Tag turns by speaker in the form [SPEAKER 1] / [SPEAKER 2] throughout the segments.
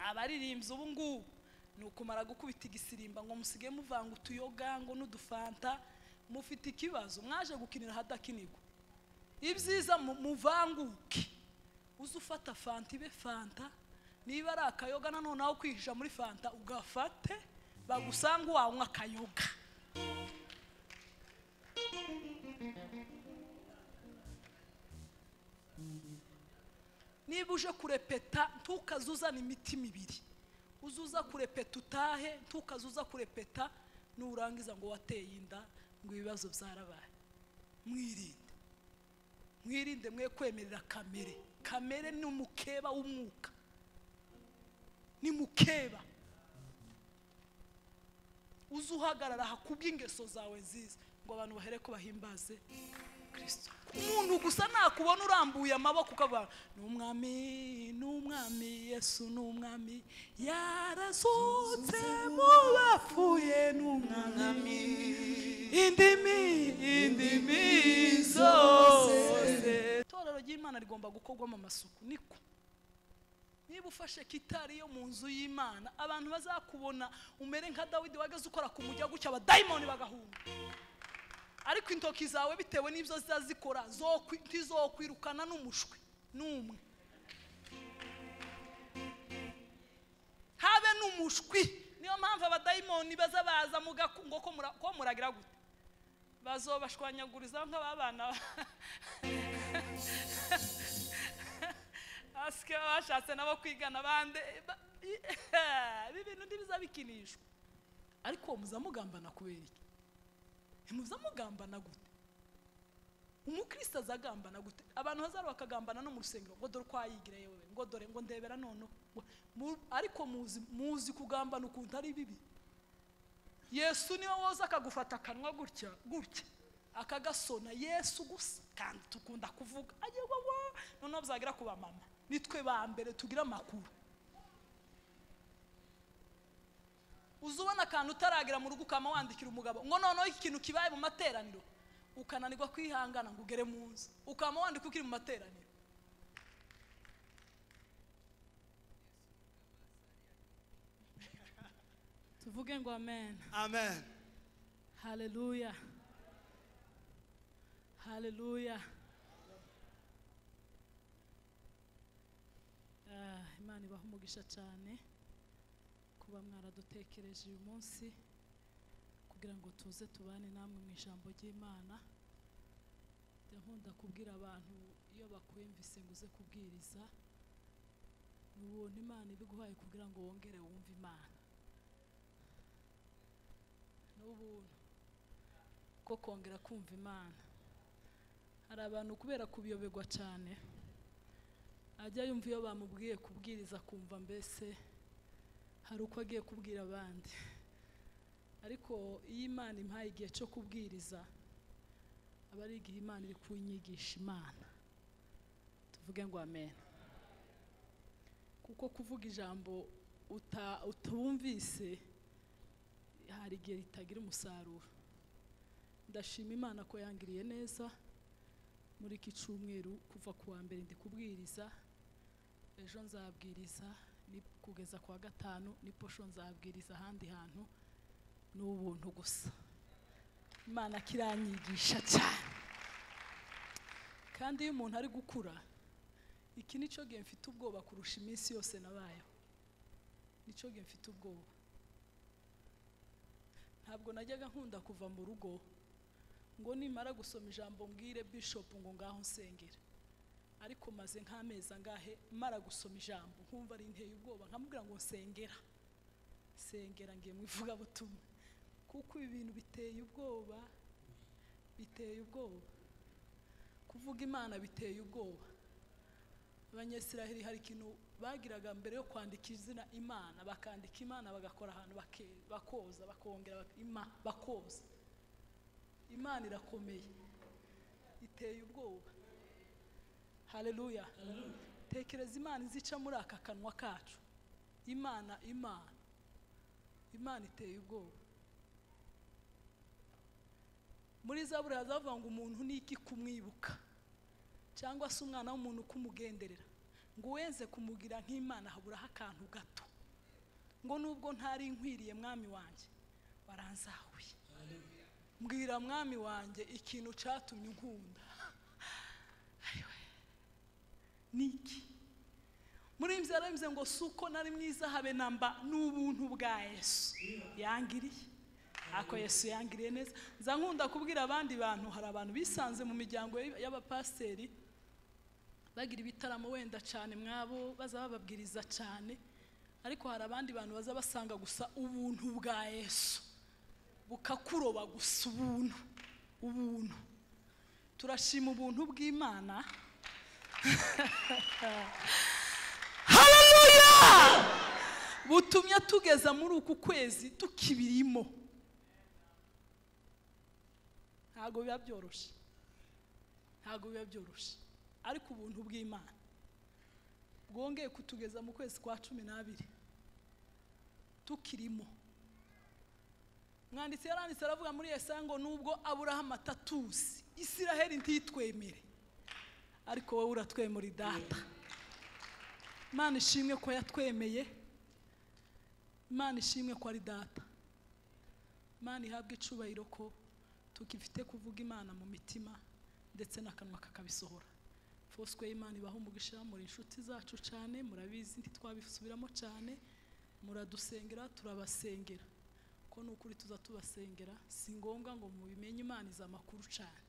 [SPEAKER 1] Abaririmbyi ubu ngubu ni ukumara gukubita igisirimba ngo musige muvanga utuyoga ngo n'udufanta, mufite ikibazo mwaje gukinira hadakinirwa. Ibyiza muvanguke, uze ufata fanta ibe fanta, niba ari akayoga nanone aho kwihisha muri fanta ugafate bagusanga wanywa akayoga. Niba uje kurepeta ntukazuzana imiti mibiri, uzuza kurepeta utahe, ntukazuza kurepeta nurangiza ngo wateye inda ngo ibibazo byarabaye. Mwirinde, mwirinde mwe kwemerera kamere. Kamere ni umukeba w'umwuka, ni mukeba. Uzuhagarara hakubwa ingeso zawe nziza ngo abantu bahere ko bahimbaze Kristo. Umuntu gusa nakubona urambuye amaboko ukaba n'umwami, n'umwami Yesu, n'umwami yarazutse mu bapfuye, n'umwami indimi, indimi zose. Itorero ry'Imana rigomba gukorwamo amasuku. Niko niba ufashe kitari yo mu nzu y'Imana, abantu bazakubona umere nka Dawidi wageze ukora ku mujya gutya abadayimoni bagahunga. Ariko intoki zawe bitewe n'ibyo zizazikora ntizokwirukana n'umushwi n'umwe, habe n'umushwi. Niyo mpamvu abadayimoni baza baza ngo ko muragira gute, bazobashwanyaguriza nk'ababana asike bashatse nabo kwigana bande. Ibi bintu ntibizabikinishwa. Ariko muzamugambana kubera iki? Muzamugambana gute? Umukristo azagambana gute? Abantu bazaro bakagambana no mu rusengero ngo dore kwayigira yewe, ngo dore ngo ndebera none. Ariko muzi kugambana ukuntu ari bibi. Yesu niwe woza akagufata akanwa gutya gutya akagasona Yesu gusa, kandi tukunda kuvuga ayewe. Noneho bizagira kuba mama nitwe ba mbere tugira amakuru. Uzubona akantu utaragira mu rugo ukama wandikira umugabo ngo noneho ikintu kibaye mu materaniro, ukananirwa kwihangana ngo ugere mu nzu, ukama wandika ukiri mu materaniro. Tuvuge ngo amen.
[SPEAKER 2] Amen.
[SPEAKER 1] Haleluya. Haleluya. Imana ibaha umugisha cyane kuba mwaradutekereje uyu munsi kugira ngo tuze tubane namwe mu ijambo ry'Imana. Nkunda kubwira abantu iyo bakwumvise ngo uze kubwiriza, ni ubuntu Imana ibiguhaye kugira ngo wongere wumve Imana. Ni ubuntu ko kongera kumva Imana. Hari abantu kubera kubiyoberwa cyane ajya yumva iyo bamubwiye kubwiriza kumva mbese hari uko agiye kubwira abandi. Ariko iyo Imana impaye igihe cyo kubwiriza, aba ari igihe Imana iri kunyigisha Imana. Tuvuge ngo amen. Kuko kuvuga ijambo utumvise hari igihe ritagira umusaruro. Ndashima Imana ko yangiriye neza muri iki cyumweru, kuva ku wa mbere ndi kubwiriza, ejo nzabwiriza ni kugeza kwa gatanu, ni posho nzabwiriza ahandi hantu. Ni ubuntu gusa Imana kiranyigisha cyane. Kandi iyo umuntu ari gukura, iki nico gihe mfite ubwoba kurusha iminsi yose nabayeho. Nico gihe mfite ubwoba. Ntabwo najyaga nkunda kuva mu rugo ngo nimara gusoma ijambo mbwire bishop ngo ngaho nsengera. Ariko maze nk'amezi angahe mara gusoma ijambo nkumva ari inteye ubwoba, nkamubwira ngo nsengera, sengera ngiye mu ivugabutumwa, kuko ibi bintu biteye ubwoba, biteye ubwoba. Kuvuga Imana biteye ubwoba. Abanyesiraheli hari ikintu bagiraga mbere yo kwandika izina Imana, bakandika Imana bagakora ahantu bakoza, bakongera bakoza. Imana irakomeye, iteye ubwoba. Haleluya. Tekereza Imana izica muri aka kanwa kacu. Imana, Imana, Imana iteye ubwoba. Muri Zaburi hazavuga ngo umuntu ni iki kumwibuka, cyangwa se umwana w'umuntu kumugenderera, ngo wenze kumugira nk'Imana haburaho akantu gato. Ngo nubwo ntari nkwiriye mwami wanjye waranzahuye. Mbwira mwami wanjye ikintu cyatumye unkunda. Niki muri mbyaremze ngo suko nari mwiza habe namba n'ubuntu bwa Yesu yangiriye. Ako Yesu yangiriye neza. Nza nkunda kubwira abandi bantu, hari abantu bisanze mu miryango y'abapasiteri bagira ibitaramo wenda cyane mwabo baza bababwiriza cyane, ariko hari abandi bantu baza basanga gusa ubuntu bwa Yesu bukakuroba gusa ubuntu. Ubuntu turashima ubuntu bw'Imana. Haleluya! Butumye tugeza muri uku kwezi tukibirimo. Ntago biba byoroshe, ntago biba byoroshe, ariko ubuntu bw'Imana bwongeye kutugeza mu kwezi kwa 12 tukirimo. Mwanditsi yaranditse aravuga muri Yesaya ngo nubwo Aburahamu atatuzi, Isiraheli ntitwemere, ariko wowe uratwemura data. Imana ishimwe ko yatwemeye, Imana ishimwe ko ari data. Imana ihabwe icubahiro ko tukifite kuvuga Imana mu mitima ndetse n'akanwa kakabisohora. Foswe Imana ibaho umugisha, muri inshuti zacu cyane, murabizi ntitwabisubiramo cyane, muradusengera turabasengera. Ko nukuri tuza tubasengera, si ngombwa ngo mubimenye Imana iza makuru cyane,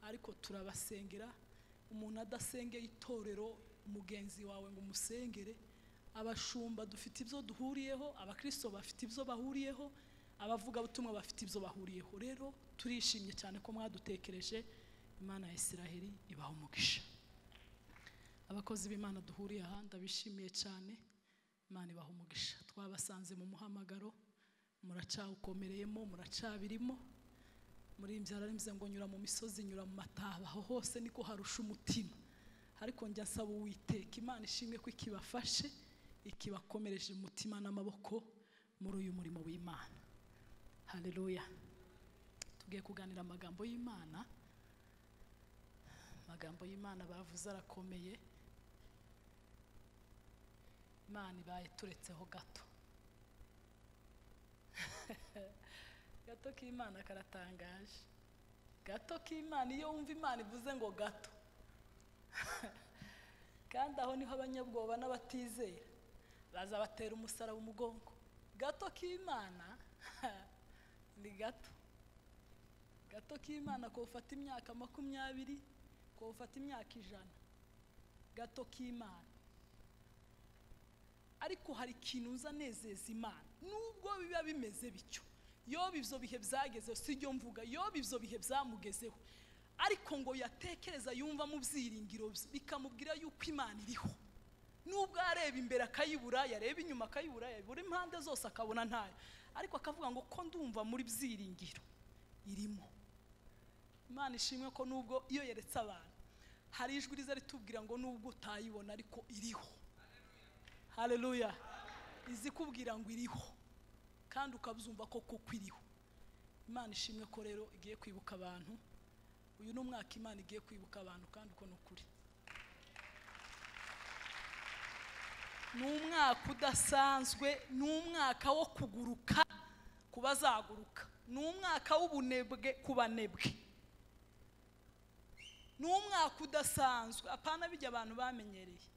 [SPEAKER 1] ariko turabasengera. Umuntu adasengeye itorero mugenzi wawe ngo umusengere, abashumba dufite ibyo duhuriyeho, abakristo bafite ibyo bahuriyeho, abavuga butumwa bafite ibyo bahuriyeho. Rero turishimye cyane ko mwadutekereje. Imana ya Isiraheli ibaho umugisha. Abakozi b'Imana duhuriye aha ndabishimiye cyane, Imana ibaho umugisha. Twabasanze mu muhamagaro, muracawukomereyemo, muracabirimo. Muri mbyararemze ngo nyura mu misozi, nyura mu mataba, aho hose niko harusha umutima. Ariko njya nsaba Uwiteka Imana ishimwe ko ikibafashe, ikibakomereje umutima n'amaboko muri uyu murimo w'Imana. Haleluya. Tugiye kuganira amagambo y'Imana. Amagambo y'Imana bavuze arakomeye. Imana ibaye turetseho gato. Gato k'Imana karatangaje. Gato k'Imana, iyo wumva Imana ivuze ngo gato. Kandi aho niho abanyabwoba n'abatizera baza batera umusaraba umugongo. Gato k'Imana ni gato. Gato k'Imana ko ufata imyaka 20, ko ufata imyaka 100. Gato k'Imana. Ariko hari ikintu uzanezeza Imana nubwo biba bimeze bityo. Yobu ibyo bihe byagezeho, si ibyo mvuga, Yobu ibyo bihe byamugezeho, ariko ngo yatekereza yumva mu byiringiro bikamubwira yuko Imana iriho. Nubwo areba imbere akayibura, yareba inyuma akayibura, yabura impande zose akabona ntayo, ariko akavuga ngo ko ndumva muri byiringiro irimo. Imana ishimwe ko nubwo iyo yeretse abantu hari ijwi riza ritubwira ngo nubwo utayibona ariko iriho. Haleluya. Izi kubwira ngo iriho kandi ukabyumva ko koko iriho. Imana ishimwe ko rero igiye kwibuka abantu. Uyu ni umwaka Imana igiye kwibuka abantu, kandi uko nukuri. Ni umwaka udasanzwe, ni umwaka wo kuguruka kubazaguruka, ni umwaka w'ubunebwe kubanebwe. Ni umwaka udasanzwe, apana bijya abantu bamenyereye.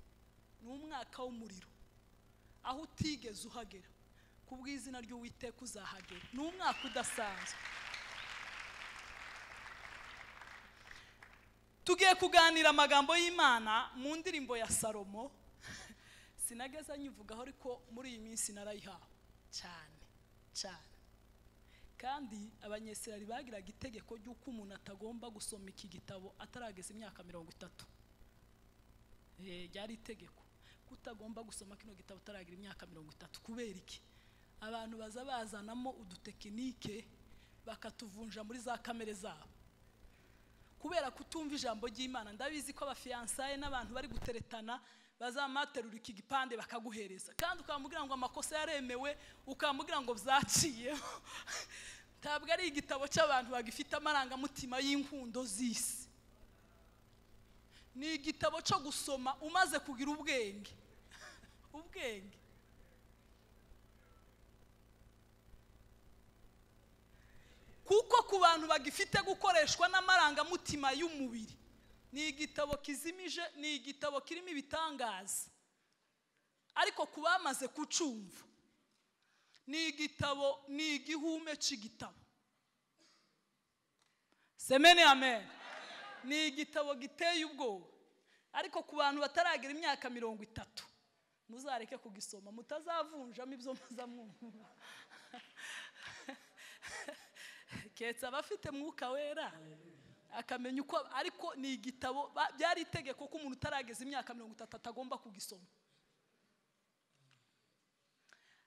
[SPEAKER 1] Ni umwaka w'umuriro aho utigeze uhagera, kubw'izina ry'Uwiteka uzahagera. Ni umwaka udasanzwe. Tugiye kuganira amagambo y'Imana mu ndirimbo ya Salomo. Sinageza nyivugaho ariko muri iyi minsi narayihawe cyane cyane. Kandi abanyesirari bagiraga itegeko ry'uko umuntu atagomba gusoma iki gitabo atarageza imyaka 30. Ryari itegeko kutagomba gusoma kino gitabo utaragira imyaka 30. Kubera iki? Abantu baza bazanamo udutekinike bakatuvunja muri za kamere zabo kubera kutumva ijambo ry'Imana. Ndabizi ko abafiansaye n'abantu bari guteretana bazamaterura iki gipande bakaguhereza, kandi ukamubwira ngo amakosa yaremewe, ukamubwira ngo byaciye. Ntabwo ari igitabo cy'abantu bagifite amarangamutima y'inkundo z'isi. Ni igitabo cyo gusoma umaze kugira ubwenge. Ubwenge. bantu bagifite gukoreshwa n'amarangamutima y'umubiri, ni igitabo kizimije, ni igitabo kirimo ibitangaza. Ariko ku bamaze kucumva, ni igitabo, ni igihume cy'igitabo. Semene amen. Ni igitabo giteye ubwoba. Ariko ku bantu bataragira imyaka 30, muzareke kugisoma, mutazavunjamo ibyo muzamwumva. Ketsa abafite mwuka wera akamenya uko. Ariko ni igitabo byari itegeko ko umuntu utarageza imyaka 30 atagomba kugisoma.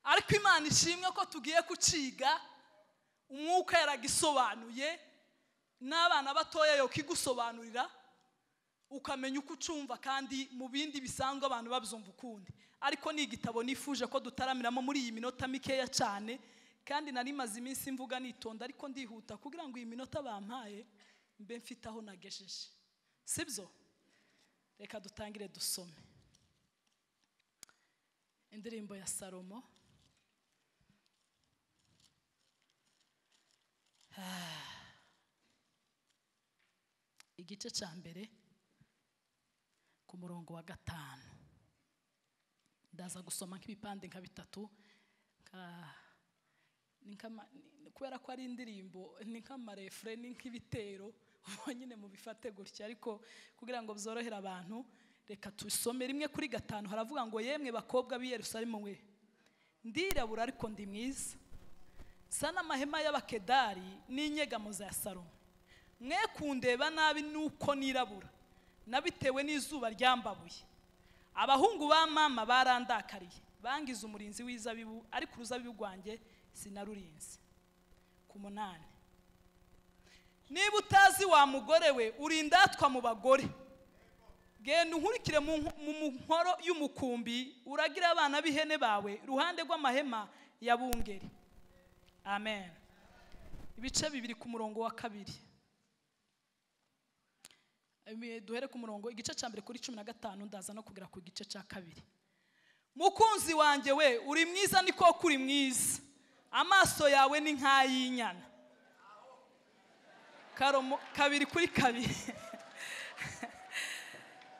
[SPEAKER 1] Ariko Imana ishimwe ko tugiye kuciga, umwuka yaragisobanuye, n'abana batoya yo kigusobanurira ukamenya uko ucumva, kandi mu bindi bisanzwe abantu babyumva ukundi. Ariko ni igitabo nifuje ko dutaramiramo muri iyi minota mikeya cyane, kandi nari maze iminsi mvuga nitonda, ariko ndihuta kugira ngo iyi minota bampaye mbe mfite aho nagejeje. Sibyo? Reka dutangire dusome indirimbo ya Salomo. Igice cya mbere ku murongo wa 5. Ndaza gusoma nk'ibipande nka bitatu, kubera ko ari indirimbo ni nk'amarefre, ni nk'ibitero, nyine mubifate gutya, ariko kugira ngo byorohere abantu reka tusome 1 kuri 5. Haravuga ngo: yemwe bakobwa b'i Yerusalemu we, ndirabura ariko ndi mwiza, sa n'amahema y'abakedari n'inyegamo za Salomo. Mwe kundeba nabi nuko nirabura, nabitewe n'izuba ryambabuye. Abahungu ba mama barandakariye, bangize umurinzi w'izabibu, ariko uruzabibu rwanjye sinarurinze. Ku 8. Niba utazi wa mugore we, urindatwa mu bagore, genda unkurikire mu nkoro y'umukumbi, uragira abana b'ihene bawe ruhande rw'amahema ya bungeri. Amen. Ibice 2 ku murongo wa 2. Duhere ku murongo igice cya mbere kuri 15, ndaza no kugera ku gice cya 2. Mukunzi wanjye we, uri mwiza ni koko uri mwiza, amaso yawe ni nk'ay'inyana. Karomo 2 kuri 2.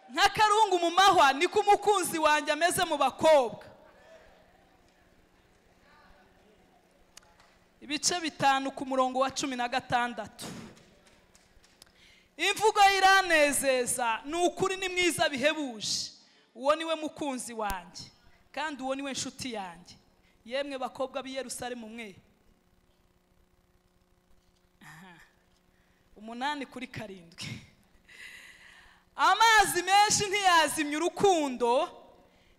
[SPEAKER 1] Nk'akarungu mu mahwa niko umukunzi wanjye ameze mu bakobwa. Ibice 5 ku murongo wa 16. Imvugo iranezeza, ni ukuri ni mwiza bihebuje, uwo niwe mukunzi wanjye, kandi uwo niwe nshuti yanjye. Yemwe bakobwa b'i Yerusalemu mwe. 8 kuri 7. Amazi menshi ntiyazimya urukundo,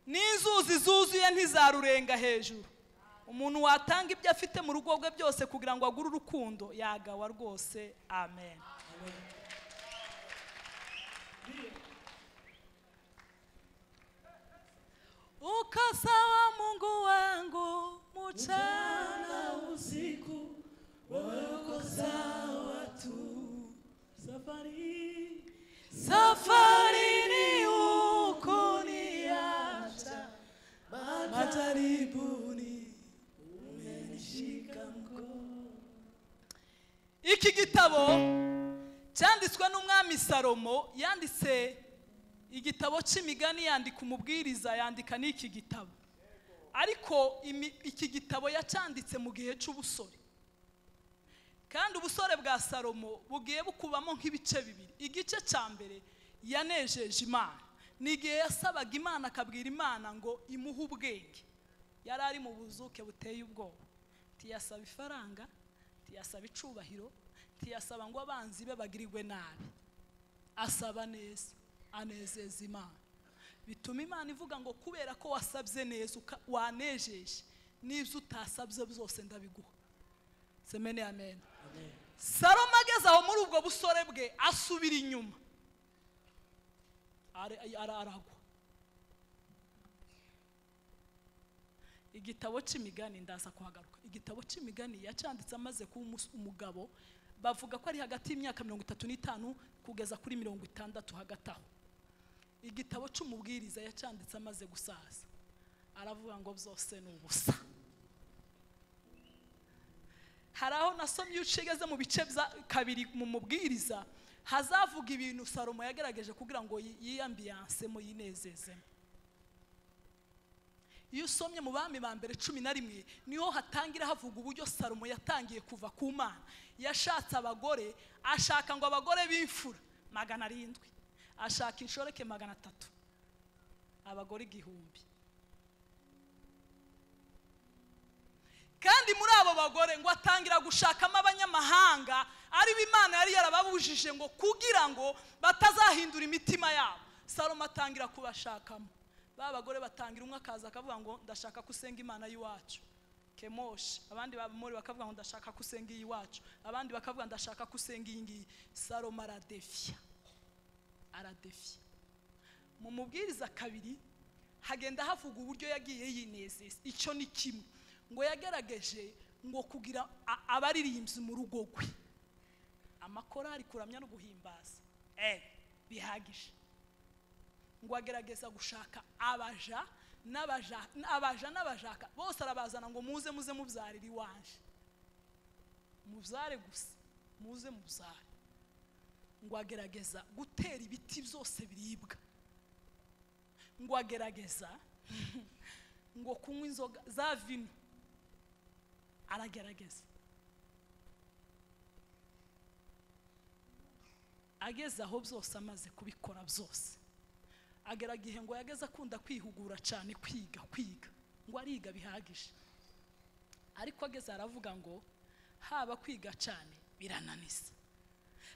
[SPEAKER 1] n'inzuzi zuzuye ntizarurenga hejuru. Umuntu watanga ibyo afite mu rugo rwe byose kugira ngo agure urukundo yagawa rwose. Amen. Uko sawa Mungu wangu mchana
[SPEAKER 2] usiku, wewe uko sawa tu.
[SPEAKER 1] Safari ni ukuniacha, majaribuni umenishika mkono. Iki gitabo cyanditswe n'umwami Salomo, yanditse igitabo cy'imigani, yandika umubwiriza, yandika n'iki gitabo. Ariko iki gitabo yacyanditse mu gihe cy'ubusore. Kandi ubusore bwa Salomo bugiye bukubamo nk'ibice bibiri. Igice cya mbere yanejeje Imana, ni igihe yasabaga Imana akabwira Imana ngo imuhe ubwenge. Yari ari mu buzuke buteye ubwoba, ntiyasaba ifaranga, ntiyasaba icubahiro, ntiyasaba ngo abanzi be bagirirwe nabi, asaba neza, anezeza Imana. Bituma Imana ivuga ngo kubera ko wasabye neza wanejeje, n'ibyo utasabye byose ndabiguha. Semene amen. Salomo ageze aho muri ubwo busore bwe asubira inyuma, aragwa. Igitabo cy'imigani ndaza kuhagaruka. Igitabo cy'imigani yacyanditse amaze kuba umugabo, bavuga ko ari hagati y'imyaka 35 kugeza kuri 60 hagati aho. Igitabo cy'umubwiriza yacyanditse amaze gusaza, aravuga ngo byose ni ubusa. Hari aho nasomye ucigeze mu bice bya kabiri mu mubwiriza hazavuga ibintu Salomo yagerageje kugira ngo yiyambiyansemo yinezezemo. Iyo usomye mu bami ba mbere 11 niho hatangira havuga uburyo Salomo yatangiye kuva ku Mana. Yashatse abagore, ashaka ngo abagore b'imfura 700, ashaka inshoreke 300, abagore 1000. Kandi muri abo bagore ngo atangira gushakamo abanyamahanga ari Imana yari yarababujije ngo kugira ngo batazahindura imitima yabo. Salomo atangira kubashakamo. Ba bagore batangira umwe akaza akavuga ngo ndashaka kusenga Imana y'iwacu Kemoshi, abandi babamori bakavuga ngo ndashaka kusenga iyiwacu, abandi bakavuga ndashaka kusenga iyi ngiyi. Salomo aradefia, aradefia. Mu mubwiriza kabiri hagenda havuga uburyo yagiye yinezeza. Icyo ni kimwe ngo yagerageje ngo kugira abaririmbyi mu rugo rwe, amakorari kuramya no guhimbaza bihagije. Ngo agerageza gushaka abaja n'abaja abaja n'abajaka bose arabazana ngo muze muze mubyarire iwanje, mubyare gusa, muze mubyare. Ngo agerageza gutera ibiti byose biribwa, ngo agerageza ngo kunywa inzoga za vino, aragerageza. Ageze aho byose amaze kubikora byose, agera gihe ngo yageze akunda kwihugura cyane, kwiga kwiga, ngo ariga bihagije. Ariko ageze aravuga ngo haba kwiga cyane birananisa,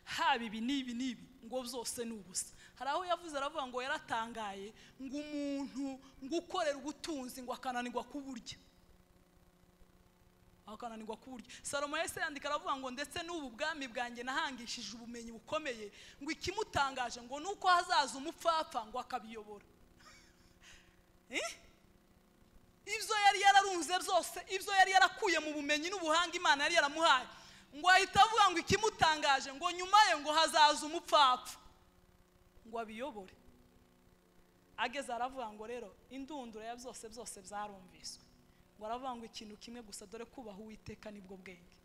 [SPEAKER 1] haba ibi n'ibi n'ibi, ngo byose ni ubusa. Hari aho yavuze aravuga ngo yaratangaye ngo umuntu ngo ukorera ubutunzi ngo akananirwa kuburya, akananirwa kuburya. Salomo yahise yandika aravuga ngo ndetse n'ubu bwami bwanjye nahangishije ubumenyi bukomeye, ngo ikimutangaje ngo nuko hazaza umupfapfa ngo akabiyobora. Ibyo yari yararunze byose, ibyo yari yarakuye mu bumenyi n'ubuhanga Imana yari yaramuhaye, ngo ahita avuga ngo ikimutangaje ngo nyuma ye ngo hazaza umupfapfa ngo abiyobore. Ageze aravuga ngo rero indunduro ya byose byose byarumviswe. Ngo aravuga ngo ikintu kimwe gusa, dore kubaha Uwiteka nibwo bwenge.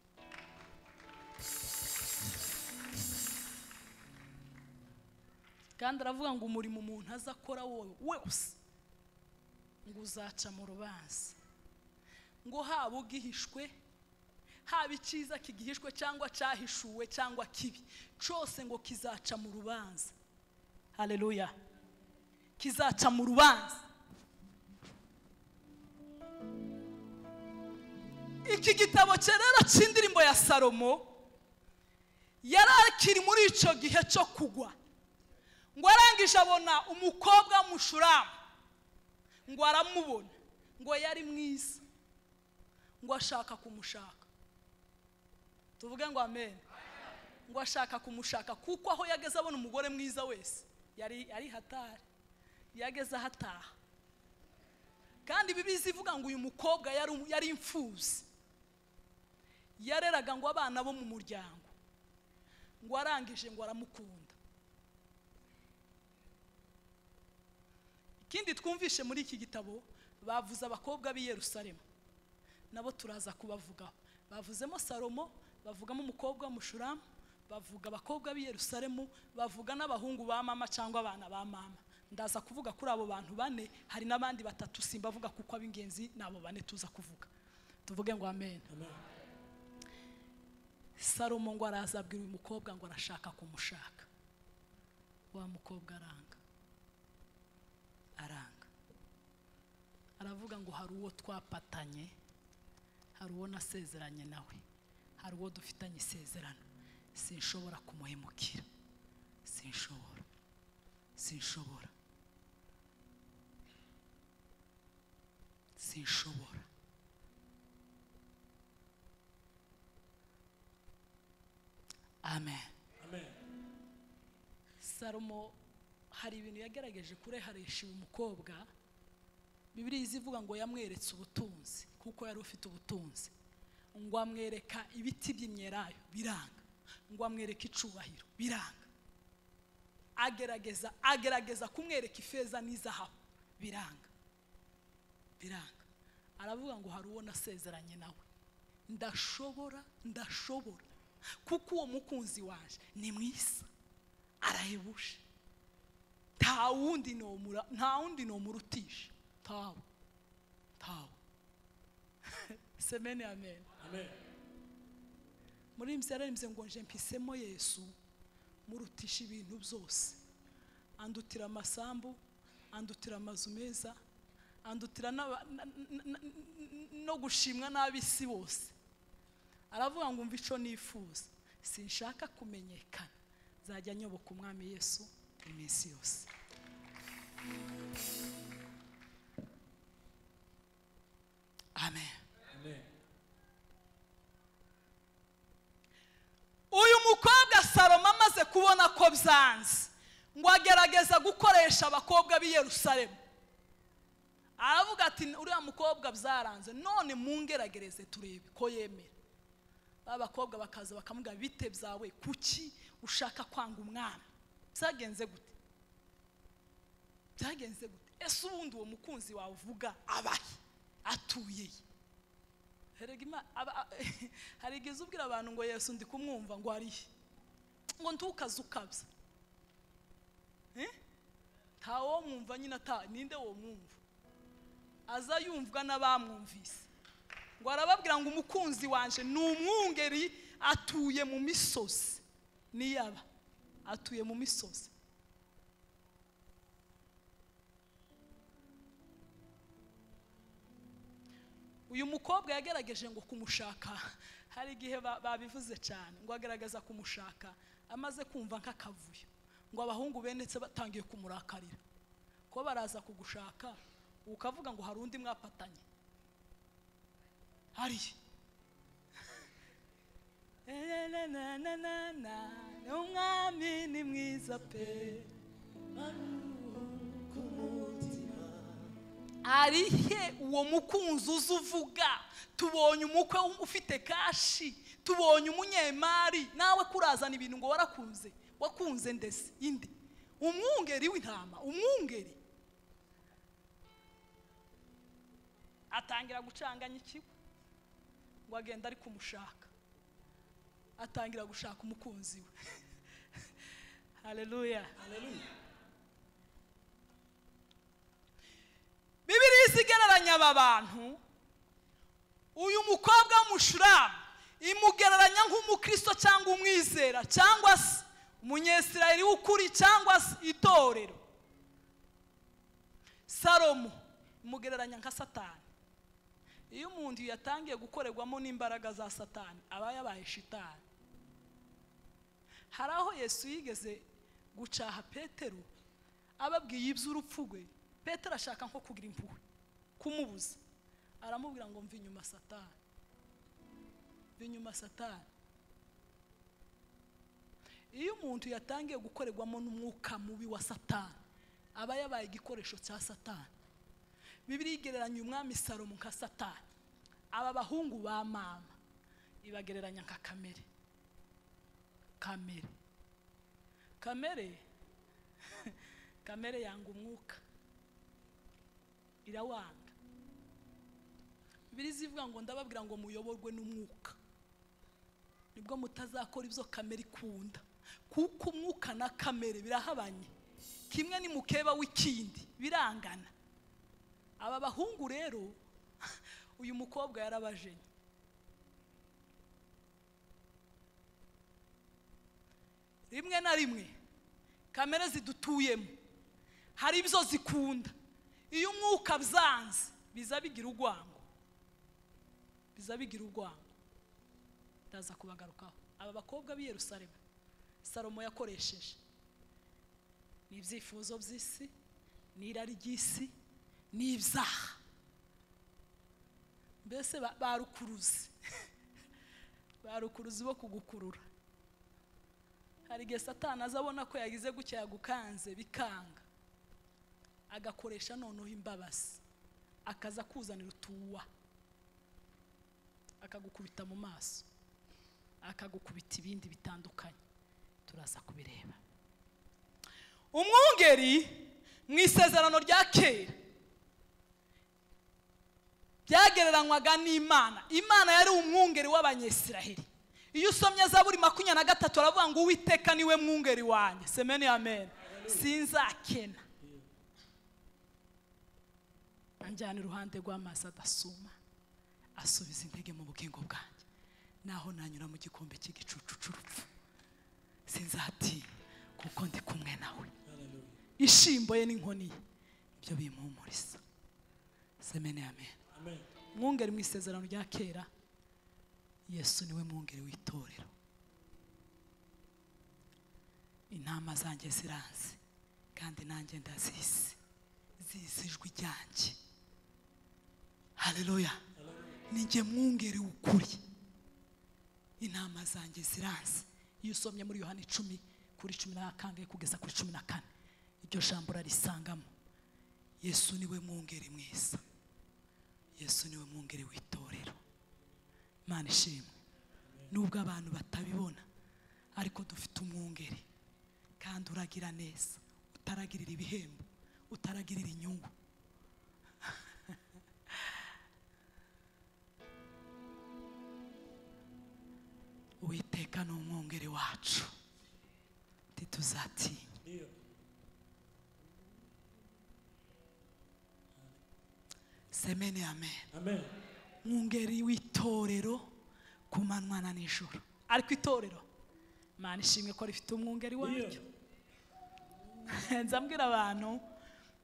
[SPEAKER 1] Kandi aravuga ngo umurimo umuntu azakora wowe wose ngo uzaca mu rubanza, ngo haba ugihishwe, haba icyiza kigihishwe cyangwa cyahishuwe cyangwa kibi cyose, ngo kizaca mu rubanza. Haleluya, kizaca mu rubanza. Iki gitabo rero cy'indirimbo ya Salomo yarakiri muri icyo gihe cyo kugwa. Ngo arangije abona umukobwa w'umushuramu, ngo aramubona, ngo yari mwiza, ngo ashaka kumushaka. Tuvuge ngo amen. Ngo ashaka kumushaka kuko aho yageze abona umugore mwiza wese yari hatari, yageze ahataha. Kandi Bibiliya ivuga ngo uyu mukobwa yari imfuzi, yareraga ngo abana bo mu muryango, ngo arangije ngo aramukunda. Ikindi twumvishe muri iki gitabo, bavuze abakobwa b'i Yerusalemu, nabo turaza kubavugaho. Bavuzemo Salomo, bavugamo umukobwa w'umushuramu, bavuga abakobwa b'i Yerusalemu, bavuga n'abahungu ba mama cyangwa abana ba mama. Ndaza kuvuga kuri abo bantu bane, hari n'abandi batatu simbavuga kuko ab'ingenzi nabo bane tuza kuvuga. Tuvuge ngo amen. Salomo ngo araza abwira uyu mukobwa ngo arashaka kumushaka. Wa mukobwa aranga, aranga, aravuga ngo hari uwo twapatanye, hari uwo nasezeranye nawe, hari uwo dufitanye isezerano, sinshobora kumuhemukira, sinshobora, sinshobora, sinshobora. Amen. Amen. Salomo hari ibintu yagerageje kureharesha uyu mukobwa. Bibiliya izivuga ngo yamweretse ubutunzi kuko yari ufite ubutunzi, ngo amwereka ibiti by'imyelayo biranga, ngo amwereka icubahiro biranga, agerageza kumwereka ifeza n'izahabu biranga, biranga. Aravuga ngo hari uwo nasezeranye nawe, Ndashobora, ndashobora, kuko uwo mukunzi waje ni mwiza, arahebuje, nta wundi nomura, nta wundi nomurutisha, tawe tawe. Semene amen.
[SPEAKER 2] Amen.
[SPEAKER 1] Muri mbyararimbye ngo nje mpisemo Yesu murutisha ibintu byose, andutira amasambu, andutira amazu meza, andutira no gushimwa n'ab'isi bose. Aravuga ngo umva ico nifuza, sinshaka kumenyekana, nzajya nyoboka umwami Yesu iminsi yose. Amen.
[SPEAKER 2] Amen.
[SPEAKER 1] Uyu mukobwa Salomo amaze kubona ko byanze, ngo agerageza gukoresha abakobwa b'i Yerusalemu. Aravuga ati uriya mukobwa byaranze, none mungeragereze turebe ko yemera. Abakobwa bakaza bakamubwira bite byawe, kuki ushaka kwanga umwami? Byagenze gute? Byagenze gute? Ese ubundi uwo mukunzi wawe uvuga abahe, atuye? Hari igihe ubwira abantu ngo Yesu ndi kumwumva ngo arihe, ngo ntukaze ukabya. Ntawo mwumva nyine, ninde wo mwumva? Aza yumvwa n'abamwumvise. Ngo arababwira ngo umukunzi wanje ni umwungeri, atuye mu misozi. Niyaba atuye mu misozi. Uyu mukobwa yagerageje ngo kumushaka, hari igihe babivuze cyane, ngo agerageza kumushaka amaze kumva nk'akavuyo, ngo abahungu benetse batangiye kumurakarira, ko baraza kugushaka ukavuga ngo hari undi mwapatanye. Hari umwami ni mwiza pe, arihe uwo mukunzi uzuvuga? Tubonye umukwe ufite kashi, tubonye umunyemari, nawe kurazana ibintu ngo warakunze. Wakunze ndese indi umwungeri w'intama, umwungeri atangira gucanganya ikigo, ngo agenda ari kumushaka, atangira gushaka umukunzi we. Haleluya,
[SPEAKER 2] haleluya.
[SPEAKER 1] Bibiliya igereranya aba bantu. Uyu mukobwa w'umushuramu imugereranya nk'umukristo cyangwa umwizera, cyangwa se umunyesirayeli w'ukuri, cyangwa se itorero. Salomo imugereranya nka Satani. Iyo umuntu yatangiye gukorerwamo n'imbaraga za Satani, aba yabaye shitani. Hari aho Yesu yigeze gucaha Petero ababwiye iby'urupfu rwe. Petero ashaka nko kugira impuhwe, kumubuza, aramubwira ngo mva inyuma Satani, mva inyuma Satani. Iyo umuntu yatangiye gukorerwamo n'umwuka mubi wa Satani, aba yabaye igikoresho cya Satani. Bibiliya igereranya umwami Salomo nka Satani, aba bahungu ba mama ibagereranya nka kamere. Kamere, kamere, kamere yanga umwuka, irawanga. Bibiliya ivuga ngo ndababwira ngo muyoborwe n'umwuka, nibwo mutazakora ibyo kamere ikunda, kuko umwuka na kamere birahabanye, kimwe ni mukeba w'ikindi, birangana. Aba bahungu rero, uyu mukobwa yarabajenye. Rimwe na rimwe kamere zidutuyemo hari ibyo zikunda, iyo umwuka byanze biza bigira urwango, biza bigira urwango. Ndaza kubagarukaho. Aba bakobwa b'i Yerusalemu Salomo yakoresheje ni ibyifuzo by'isi, ni irari ry'isi, ni ibyaha, mbese barukuruzi, barukuruzi bo kugukurura. Hari igihe Satani azabona ko yagize gutya yagukanze bikanga, agakoresha noneho imbabazi, akaza kuzanira utuwa, akagukubita mu maso, akagukubita ibindi bitandukanye. Turaza kubireba. Umwungeri mu isezerano rya kera Byagereranywaga n'Imana. Imana yari umwungeri w'Abanyesiraheli. Iyo usomye Zaburi 23 aravuga ngo Uwiteka niwe mwungeri wanjye. Semeni amen. Sinzakena. Anjyana iruhande rw'amazi adasuma, asubiza intege mu bugingo bwanjye. Naho nanyura mu gikombe cy'igicucu cy'urupfu, sinzatinya kuko ndi kumwe nawe. Ishimbo ye n'inkoni ye ibyo bimpumuriza. Semeni amen.
[SPEAKER 2] Amen.
[SPEAKER 1] Mwungeri mu isezerano rya kera, Yesu niwe mwungeri w'itorero. Intama zanjye ziranzi kandi nanjye ndazizi, zizi ijwi ryanjye. Haleluya. Ninjye mwungeri w'ukuri, intama zanjye ziranzi. Iyo usomye muri Yohana 10 kuri 11 kugeza kuri 14, iryo jambo urarisangamo. Yesu niwe mwungeri mwiza. Yesu niwe mwungeri w'itorero. Imana ishimwe. Nubwo abantu batabibona, ariko dufite umwungeri kandi uragira neza, utaragirira ibihembo, utaragirira inyungu. Uwiteka ni umwungeri wacu, ntituzatinya. Semeni amen.
[SPEAKER 2] Amen.
[SPEAKER 1] Mwungeri w'itorero ku manywa na nijoro. Ariko itorero, Imana ishimwe ko rifite umwungeri waryo. Nzambwira abantu,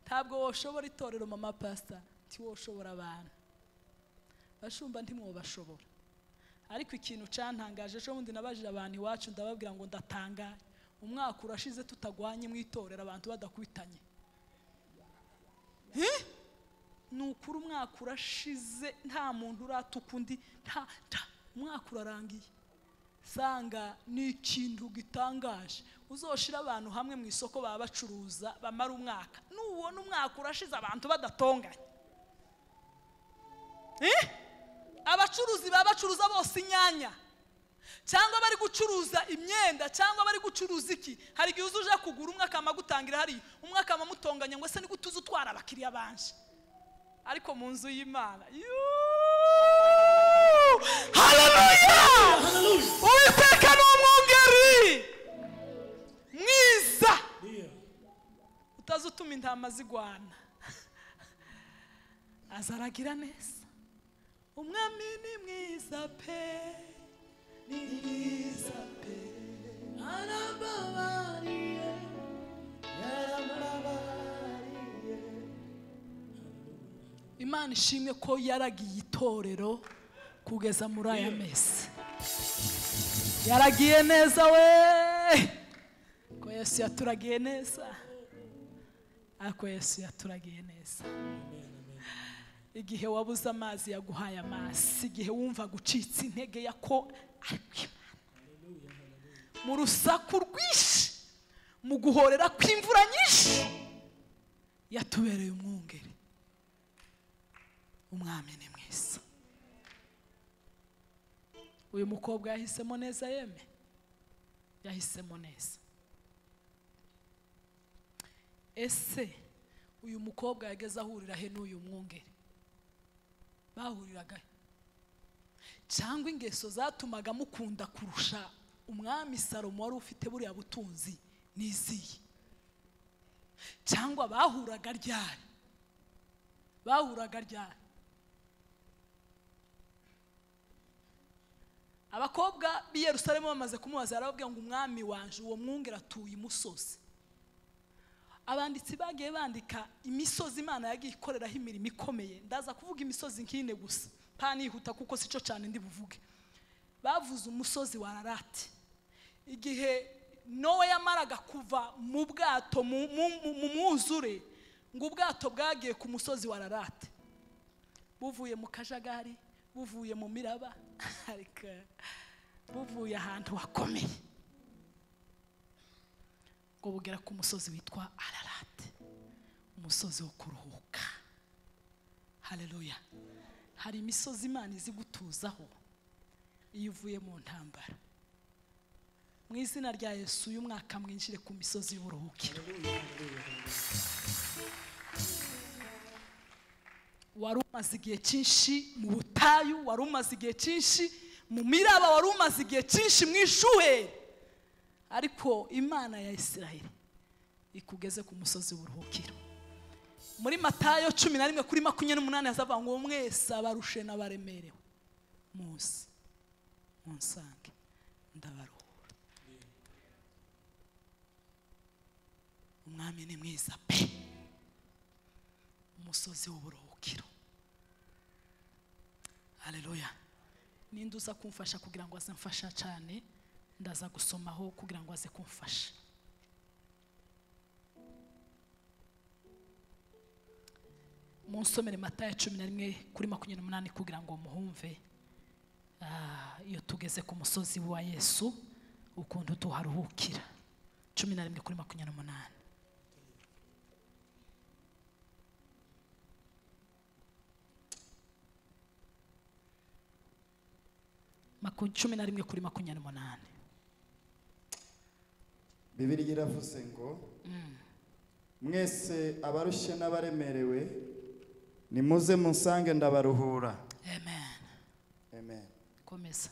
[SPEAKER 1] ntabwo woshobora itorero mama pastor, ntiwoshobora abantu. Bashumba ntimwobashobora. Ariko ikintu cantangaje ejo bundi nabajije abantu iwacu ndababwira ngo ndatangaye. Umwaka urashize tutagwanye mu itorero abantu badakubitanye. Nukuri umwaka urashize nta muntu uratuka undi, nta umwaka urarangiye. Sanga ni ikintu gitangaje. Uzoshira abantu hamwe mu isoko baba bacuruza bamara umwaka. Nubona umwaka urashize abantu badatonganye. Abacuruzi baba bacuruza bose inyanya, cyangwa bari gucuruza imyenda, cyangwa bari gucuruza iki. Hari igihe uza kugura umwe akamagutangira hari umwe akamamutonganya ngo ese ni gute uza utwara abakiriya banje. Ariko mu nzu y'Imana, haleluya! Uwiteka ni umwungeri mwiza, utazutuma intama zigwana, azaragira neza. Umwami ni mwiza pe, ni mwiza pe,
[SPEAKER 2] arambabariye, yarambabariye.
[SPEAKER 1] Imana ishimwe ko yaragiye itorero kugeza muri aya mezi. Yaragiye neza we, ko Yesu yaturagiye neza. Ariko Yesu yaturagiye neza. Igihe wabuze amazi yaguhaye amazi, igihe wumva gucitse intege yako, ariko Imana mu rusaku rwinshi, mu guhorera kw'imvura nyinshi, yatubereye umwungeri. Umwami ni mwiza. Uyu mukobwa yahisemo neza yeme, yahisemo neza. Ese uyu mukobwa yageze ahurira he n'uyu mwungeri? Bahuriraga cyangwa ingeso zatumaga mukunda kurusha umwami Salomo wari ufite buriya butunzi n'iziye? Cyangwa bahuraga ryari? Bahuraga ryari? Abakobwa b'i Yerusalemu bamaze kumubaza, arababwira ngo umwami wanje uwo mwungeri atuye imusozi. Abanditsi bagiye bandika imisozi Imana yagiye ikoreraho imirimo ikomeye. Ndaza kuvuga imisozi nk'ine gusa, panihuta kuko sico cyane ndi buvuge. Bavuze umusozi wa Ararati. Igihe Nowe yamaraga kuva mu bwato mu mwuzure, ngo ubwato bwagiye ku musozi wa Ararati, buvuye mu kajagari, buvuye mu miraba, ariko buvuye ahantu hakomeye, ngo bugera ku musozi witwa Ararati, umusozi wo kuruhuka. Haleluya. Hari imisozi Imana izi gutuzaho iyo uvuye mu ntambara. Mu izina rya Yesu uyu mwaka mwinjire ku misozi y'uburuhukiro. Wari umaze igihe cyinshi mu butayu, wari umaze igihe cyinshi mu miraba, wari umaze igihe cyinshi mu ishuheri, ariko Imana ya Isiraheli ikugeze ku musozi w'uburuhukiro. Muri Matayo 11:28 hazavuga ngo mwese abarushe n'abaremerewe muze munsange ndabaruhura. Umwami ni mwiza pe. Umusozi w'uburuhukiro. Haleluya. Ninde uza kumfasha kugira ngo aze mfasha cyane, ndaza gusomaho kugira ngo aze kumfasha. Munsomere Matayo 11:28 kugira ngo muhumve. Iyo tugeze ku musozi wa Yesu ukuntu tuharuhukira. 11:28. Mako 11:28.
[SPEAKER 3] Bibiliya iravuze ngo mwese abarushye n'abaremerewe nimuze munsange ndabaruhura.
[SPEAKER 1] Amen.
[SPEAKER 3] Amen.
[SPEAKER 1] Komeza.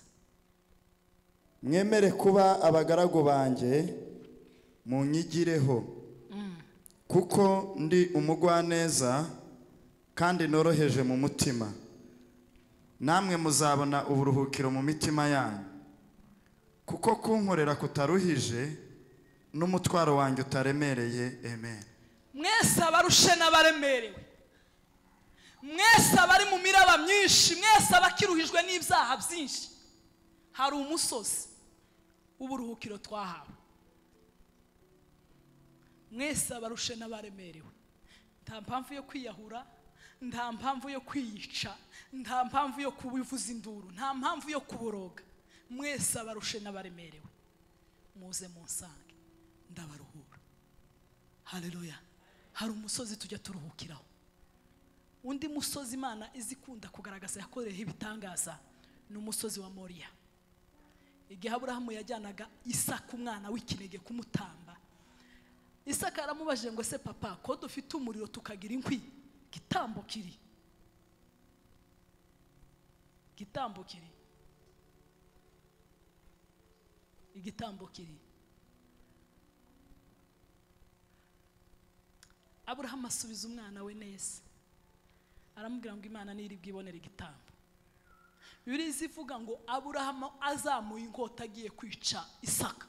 [SPEAKER 3] Mwemere kuba abagaragu banjye munyigireho, kuko ndi umugwaneza kandi noroheje mu mutima, namwe muzabona uburuhukiro mu mitima yanyu, kuko kunkorera kutaruhije n'umutwaro wanjye utaremereye. Amen.
[SPEAKER 1] Mwese abarushe n'abaremerewe, mwese abari mu miraba myinshi, mwese abakiruhijwe n'ibyaha byinshi, hari umusozi w'uburuhukiro twahawe. Mwese abarushe n'abaremerewe, nta mpamvu yo kwiyahura, nta mpamvu yo kwiyica, nta mpamvu yo kubivuza induru, nta mpamvu yo kuboroga. Mwese abarushe n'abaremerewe muze munsange ndabaruhura. Haleluya. Hari umusozi tujya turuhukiraho. Undi musozi Imana izikunda kugaragaza yakoreyeho ibitangaza ni umusozi wa Moriya. Igihe Aburahamu yajyanaga Isaka umwana w'ikinege kumutamba, Isaka aramubajije ngo se papa, ko dufite umuriro tukagira inkwi, gitambo kiri, gitambo kiri, igitambo kiri. Aburahamu asubiza umwana we neza, aramubwira ngo Imana niri bwibonere igitambo. Bibiliya ivuga ngo Aburahamu azamuye inkota agiye kwica Isaka,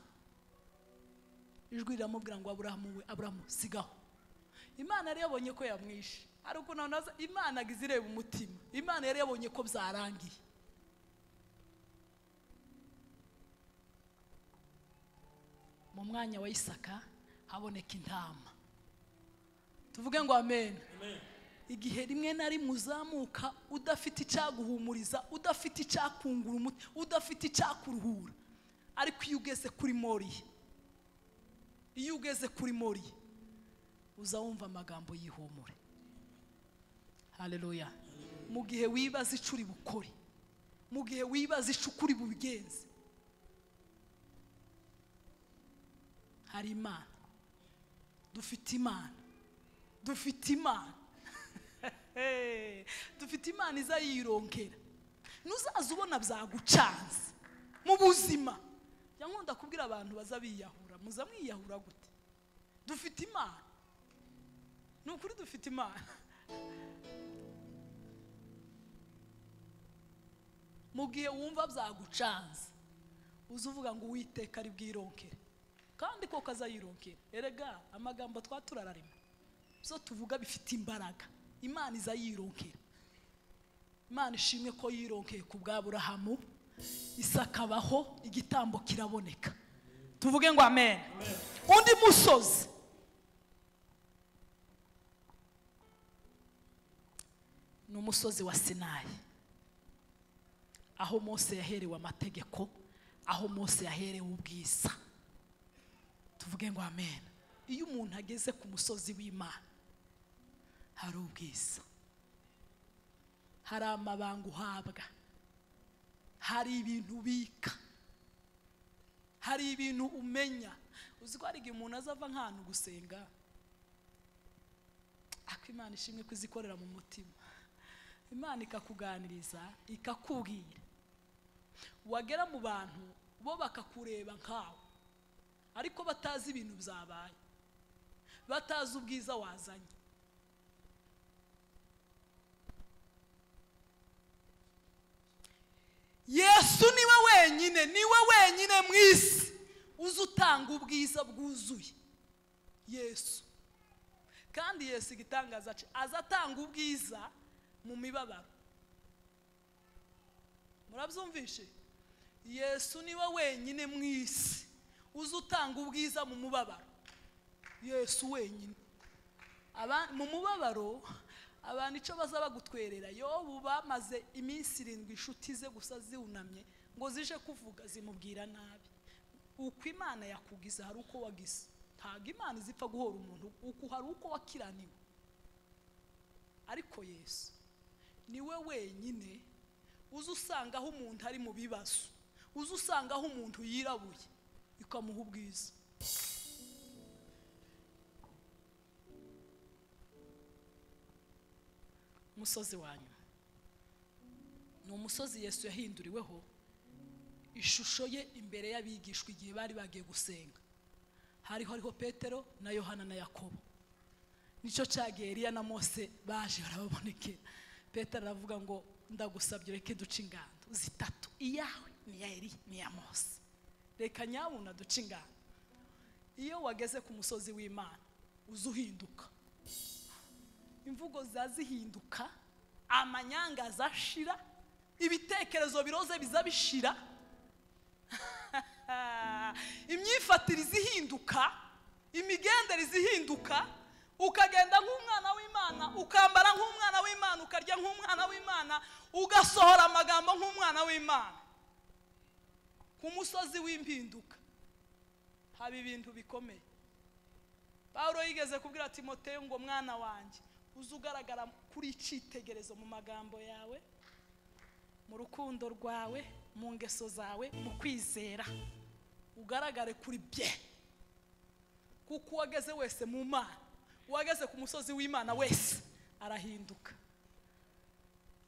[SPEAKER 1] ijwi riramubwira ngo Aburahamu we, Aburahamu sigaho. Imana yari yabonye ko yamwishe. Hari ukuntu Imana iza ireba umutima. Imana yari yabonye ko byarangiye. Mu mwanya wa Isaka haboneka intama. Tuvuge ngo amen. Igihe rimwe na rimwe uzamuka udafite icyaguhumuriza, udafite icyakungura umuti, udafite icyakuruhura, ariko iyo ugeze kuri Moriya, iyo ugeze kuri Moriya uza wumva amagambo y'ihumure. Haleluya. Mu gihe wibaza ico uri bukore, mu gihe wibaza ico ukuri bubigenze, hari Imana. Dufite Imana, dufite Imana, dufite Imana iza yironkera. Nuzaza ubona byagucanze mu buzima. Nkunda kubwira abantu baza biyahura, muza mwiyahura gute? Dufite Imana. Ni ukuri dufite Imana. Mu gihe wumva byagucanze uza uvuga ngo Uwiteka ari bwironkere, kandi koko azayironkera. Erega amagambo twaturararema zo tuvuga bifite imbaraga. Imana iza yironkera. Imana ishimwe ko yironkeye ku bwa Aburahamu, Isaka abaho, igitambo kiraboneka. Tuvuge ngo amen. Undi musozi ni umusozi wa Sinayi, aho Mose yaherewe amategeko, aho Mose yaherewe ubwiza. Tuvuge ngo amen. Iyo umuntu ageze ku musozi w'Imana hari ubwiza, hari amabanga uhabwa, hari ibintu ubika, hari ibintu umenya. Uzi ko hari igihe umuntu azava nk'ahantu gusenga, ariko Imana ishimwe kuzikorera mu mutima. Imana ikakuganiriza ikakubwira, wagera mu bantu bo bakakureba nkawe ariko batazi ibintu byabaye, batazi ubwiza wazanye. Yesu niwe wenyine, niwe wenyine mu isi uzi utanga ubwiza bwuzuye. Yesu kandi Yesu igitangaza aza atanga ubwiza mu mibabaro. Murabyumvishe? Yesu niwe wenyine mu isi uzi utanga ubwiza mu mubabaro. Yesu wenyine. Mu mubabaro abantu icyo baza bagutwerera, Yobu bamaze iminsi 7 inshuti ze gusa ziwunamye ngo zije kuvuga zimubwira nabi. Uko Imana yakugize hari uko wagize. Ntabwo Imana izipfa guhora umuntu uko hari uko wakiraniwe. Ariko Yesu niwe wenyine uzi usanga aho umuntu ari mu bibazo, uzi usanga aho umuntu yirabuye ikamuha ubwiza. Umusozi wa nyuma ni umusozi Yesu yahinduriweho ishusho ye imbere y'abigishwa igihe bari bagiye gusenga. Hariho Petero na Yohana na Yakobo. Nicyo cyagiye Eliya na Mose baje barababonekera. Petero aravuga ngo ndagusabye reke duce ingando zitatu, iyawe ni iya Eliya ni iya Mose, reka nyabuna duce ingando. Iyo wageze ku musozi w'Imana uzuhinduka, imvugo zazihinduka, amanyanga azashira, ibitekerezo biroze bizabishira, imyifatire izihinduka, imigendere izihinduka, ukagenda nk'umwana w'Imana, ukambara nk'umwana w'Imana, ukarya nk'umwana w'Imana, ugasohora amagambo nk'umwana w'Imana. Ku musozi w'impinduka haba ibintu bikomeye. Paulo yigeze kubwira Timoteyo ngo mwana wanjye uzugaragara kuri icyitegerezo mu magambo yawe, mu rukundo rwawe, mu ngeso zawe, mu kwizera, ugaragare kuri bye. Kuko uwageze wese mu Mana, uwageze ku musozi w'Imana wese arahinduka.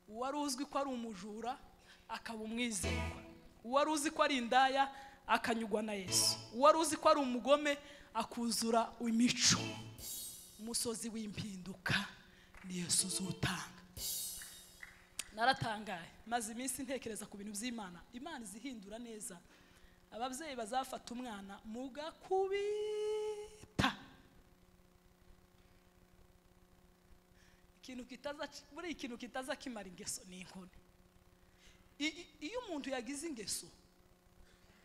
[SPEAKER 1] Uwari uzwi ko ari umujura akaba umwizerwa, uwari uzi ko ari indaya akanyugwa na Yesu, uwari uzi ko ari umugome akuzura imico. Umusozi w'impinduka ni Yesu uzutanga. Naratangaye maze iminsi ntekereza ku bintu by'Imana. Imana izihindura neza. Ababyeyi bazafata umwana mugakubita ikintu kitaza, buri ikintu kitaza kimara ingeso ni inkoni. Iyo umuntu yagize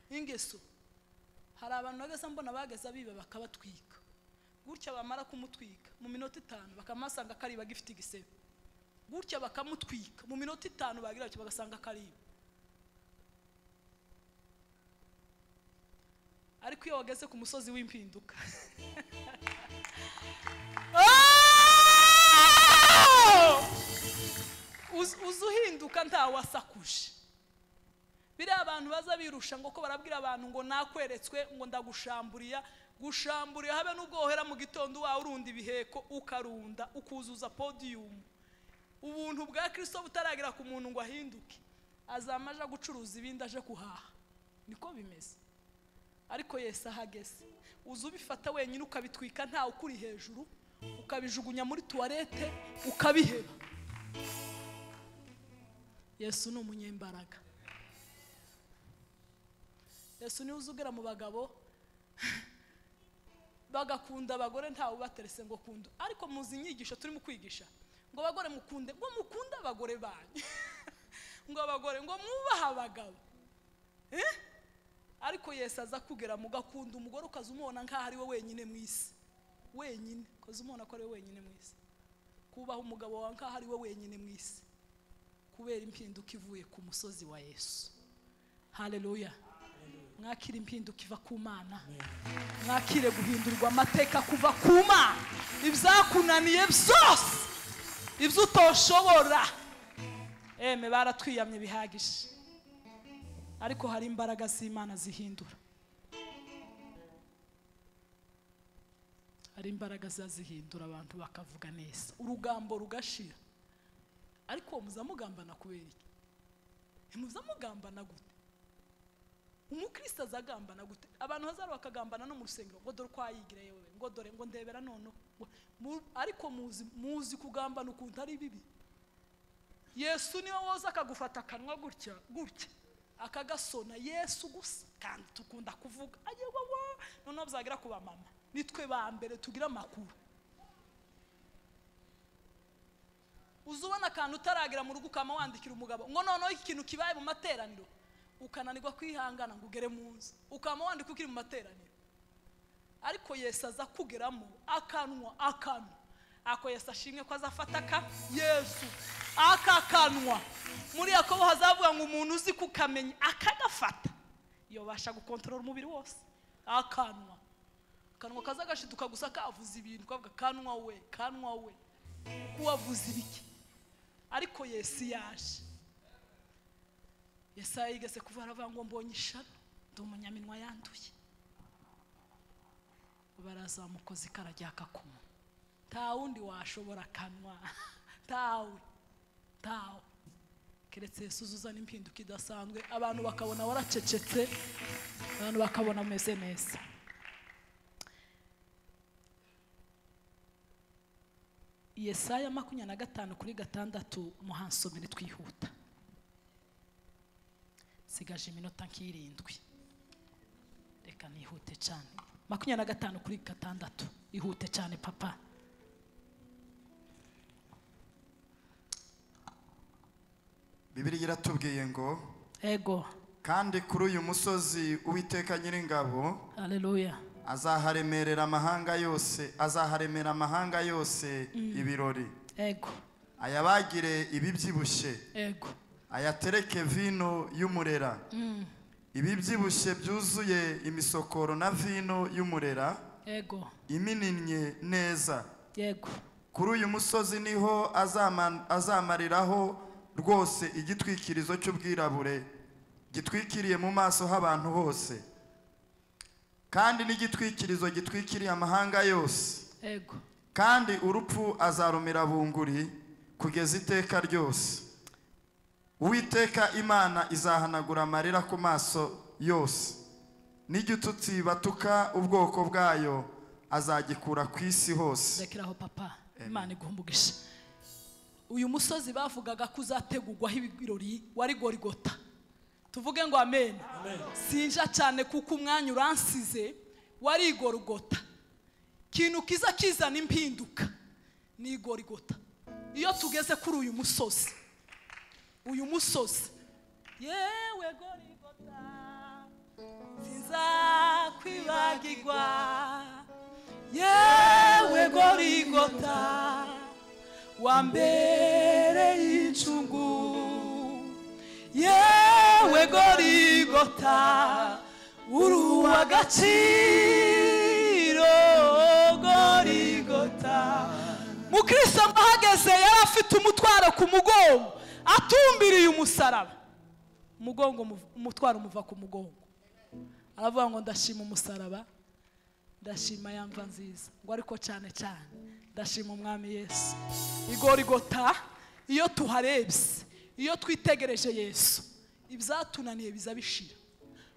[SPEAKER 1] ingeso, hari abantu bageze mbona bageze biba bakabatwika gutya, bamara kumutwika mu minota 5 bakamasanga kariba gifite igisebe gutya, bakamutwika mu minota 5 bagira cyo bagasanga kariba. Ariko iyo wageze ku musozi w'impinduka uzuhinduka ntawasakuje. Biriya abantu baza birusha ngo ko barabwira abantu ngo nakweretswe ngo ndagushamburiya, gushamburiya habe nubwo wohera mu gitondo wawe urunda ibiheko ukarunda ukuzuza podium. Ubuntu bwa Kristo butaragera ku muntu ngo ahinduke, azamaje gucuruza ibindi aje kuhaha. Niko bimeze. Ariko Yesu ahageze uzubifata wenyine ukabitwika nta ukuri hejuru, ukabijugunya muri toilette ukabiheba. Yesu ni umunyembaraga. Yesu ni uzugera mu bagabo bagakunda abagore ntawe ubaterese ngo kunda. Ariko muzi inyigisho turimo kwigisha ngo abagore mukunde, ngo mukunde abagore banyu, ngo abagore ngo mwubaha abagabo. Ariko Yesu aza kugera mugakunda umugore ukazumubona nkaho ari we wenyine mu isi, wenyine ukazumubona ko ari we wenyine mu isi. Kubaha umugabo wawe nkaho ari we wenyine mu isi, kubera impinduka ivuye ku musozi wa Yesu. Haleluya. Mwakire impinduka iva ku Mana, mwakire guhindurwa amateka kuva ku Mana. Ibyakunaniye byose, ibyo utoshobora, eme baratwiyamye bihagije. Ariko hari imbaraga z'Imana zihindura, hari imbaraga zazihindura abantu bakavuga neza, urugambo rugashira. Ariko muzamugambana kubera iki? Muzamugambana gute? Umukristo azagambana gute? Abantu hazaro bakagambana no mu rusengero ngo dore kwayigira yewe, ngo dore ngo ndebera none. Ariko muzi kugambana ukuntu ari bibi. Yesu niwe woza akagufata akanwa gutya gutya akagasona Yesu gusa, kandi tukunda kuvuga ayewa none byagira kuba mama nitwe ba mbere tugira amakuru. Uzubona akantu utaragira mu rugo ukama wandikira umugabo ngo noneho ikintu kibaye mu materaniro ukananirwa kwihangana ngo ugere mu nzu ukama wandika ukiri mu materaniro. Ariko Yesu aza kugeramo akanwa akanwa ako Yesu ashimwe ko azafata ka Yesu akakanwa. Muri Yakobo hazavuga ngo umuntu uzi kukamenya akagafata yobasha gukontorora umubiri wose. Akanwa akanwa kazagashiduka gusa kavuza ibintu kavuga kanwa we kanwa we kuwavuza ibiki. Ariko Yesu yaje. Yesaya yigeze kuva aravuga ngo mbonye ishano ndi umunyaminwa yanduye. Baraza mukozi karajyaka kuma nta wundi washobora kanwa tawe tawe keretse Yesu uzana impinduka idasanzwe, abantu bakabona waracecetse, abantu bakabona umeze neza. Yesaya 25:6 muhansomere twihuta. Sigaje iminota nk'irindwi, reka nihute cyane. 25:6 ihute cyane papa.
[SPEAKER 3] Bibiliya iratubwiye ngo
[SPEAKER 1] ego
[SPEAKER 3] kandi kuri uyu musozi Uwiteka Nyiringabo,
[SPEAKER 1] haleluya,
[SPEAKER 3] azaharemerera amahanga yose, azaharemera amahanga yose ibirori.
[SPEAKER 1] Ego
[SPEAKER 3] ayabagire ibibyibushye,
[SPEAKER 1] ego
[SPEAKER 3] ayatereke vino y'umurera, ibibyibushye byuzuye imisokoro na vino y'umurera,
[SPEAKER 1] ego
[SPEAKER 3] imininnye neza.
[SPEAKER 1] Yego
[SPEAKER 3] kuri uyu musozi niho azamariraho rwose igitwikirizo cy'ubwirabure gitwikiriye mu maso h'abantu hose, kandi n'igitwikirizo gitwikiriye amahanga yose.
[SPEAKER 1] Ego
[SPEAKER 3] kandi urupfu azarumira bunguri kugeza iteka ryose. Uwiteka Imana izahanagura amarira ku maso yose, n'igitutsi batuka ubwoko bwayo azagikura ku isi hose.
[SPEAKER 1] Rekeraho papa, Imana iguhe. Uyu musozi bavugaga ko uzategurwaho ibirori wari Gorigota. Tuvuge ngo amen. Sinja cyane kuko umwanya uransize wari Gorigota. Kintu kiza kizana impinduka ni Gorigota. Iyo tugeze kuri uyu musozi, uyu musozi yewe Gorigota sinzakwibagirwa, yewe Gorigota wa mbere y'incungu, yewe Gorigota uri uw'agaciro Gorigota. Mukristo ahageze yari afite umutwaro ku mugongo, atumbiriye umusaraba, umugongo umutwaro umuva ku mugongo. Aravuga ngo ndashima umusaraba, ndashima yamva nziza, ngo ariko cyane cyane ndashima umwami Yesu. Igorigota iyo tuharebye, iyo twitegereje Yesu, ibyatunaniye bizabishira.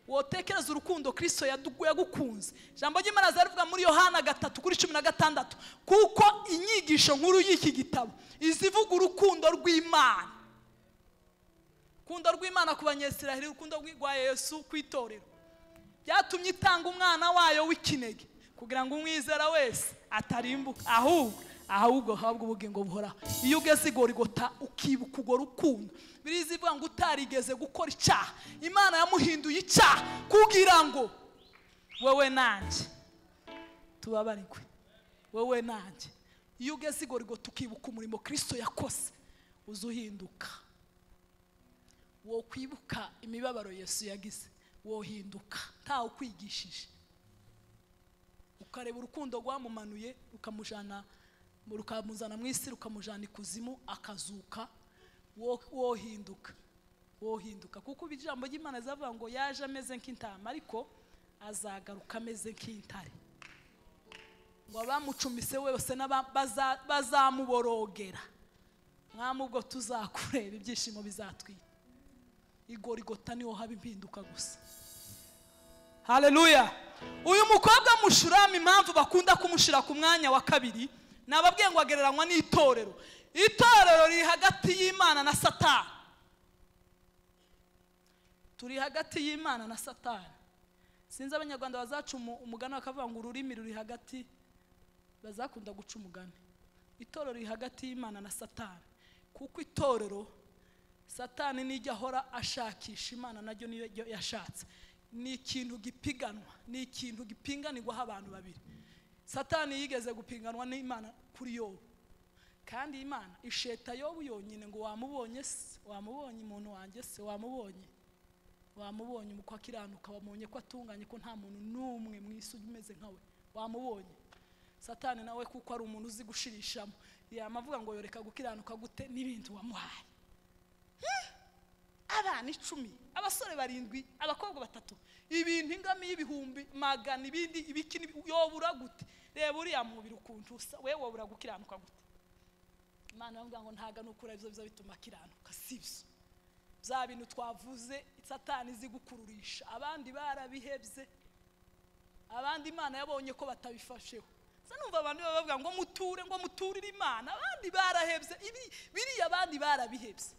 [SPEAKER 1] Wotekereza urukundo Kristo yagukunze. Ijambo ry'Imana rivuga muri Yohana 3:16 kuko inyigisho nkuru y'iki gitabo izivuga urukundo rw'Imana. Urukundo rw'Imana ku Banyisiraheli, urukundo rwa Yesu ku itorero. Byatumye itanga umwana wayo w'ikinege kugira ngo umwizera wese atarimbuka ahubwo ahabwe ubugingo buhoraho. Iyo ugeze Gorigota ukibuka urwo rukundo, birizi ivuga ngo utarigeze gukora icyaha, Imana yamuhinduye icyaha kugira ngo wewe nanjye tubabarigwe, wewe nanjye. Iyo ugeze Gorigota ukibuka umurimo Kristo yakoze, uzuhinduka. Wo kwibuka imibabaro Yesu yagize, wohinduka ntawe ukwigishije. Ukareba urukundo rwamumanuye rukamujana, rukamuzana mu isi, rukamujana ikuzimu akazuka, wohinduka, wohinduka. Kuko ijambo ry'Imana rizavuga ngo yaje ameze nk'intama ariko azagaruka ameze nk'intare. Ngo abamucumise wese bazamuborogera. Mwami ubwo tuzakureba ibyishimo bizatwita. Igorigota niho haba impinduka gusa. Haleluya. Uyu mukobwa Mushurami impamvu bakunda kumushira ku mwanya wa kabiri, nababwiye ngo agereranywa n'itorero. Itorero riri hagati y'Imana na Satani. Turi hagati y'Imana na Satani. Sinzi abanyarwanda bazaca umugani bakavuga ngo ururimi ruri hagati, bazakunda guca umugani. Itorero riri hagati y'Imana na Satani. Kuko itorero Satani nijya ahora ashakisha, Imana naryo niyo yashatse. Ni ikintu gipiganwa, ni ikintu gipinganirwaho abantu babiri. Satani yigeze gupinganwa n'Imana kuri Yobu. Kandi Imana isheta Yobu yonyine ngo wamubonye se, wamubonye umuntu wanjye se, wamubonye. Wamubonye uko akiranuka, wamubonye ko atunganye, ko nta muntu n'umwe mu isi umeze nkawe, wamubonye. Satani nawe kuko ari umuntu uzi gushirishamo, yamavuga ngo yoreka gukiranuka gute n'ibintu wamuhaye. Abana 10, abasore 7, abakobwa 3, ibintu ingami y'ibihumbi magana, ibindi ibiki yobura gute? Reba uriya mubiri ukuntu usa, wewe wobura gukiranuka gute? Imana yavuga ngo ntaga nukura ibyo biza bituma akiranuka, sibyo. Bya bintu twavuze Satani izi gukururisha, abandi barabihebye, abandi Imana yabonye ko batabifasheho. Sa numva abantu bavuga ngo muture, ngo muturire Imana, abandi barahebye, ibi biriya abandi barabihebye.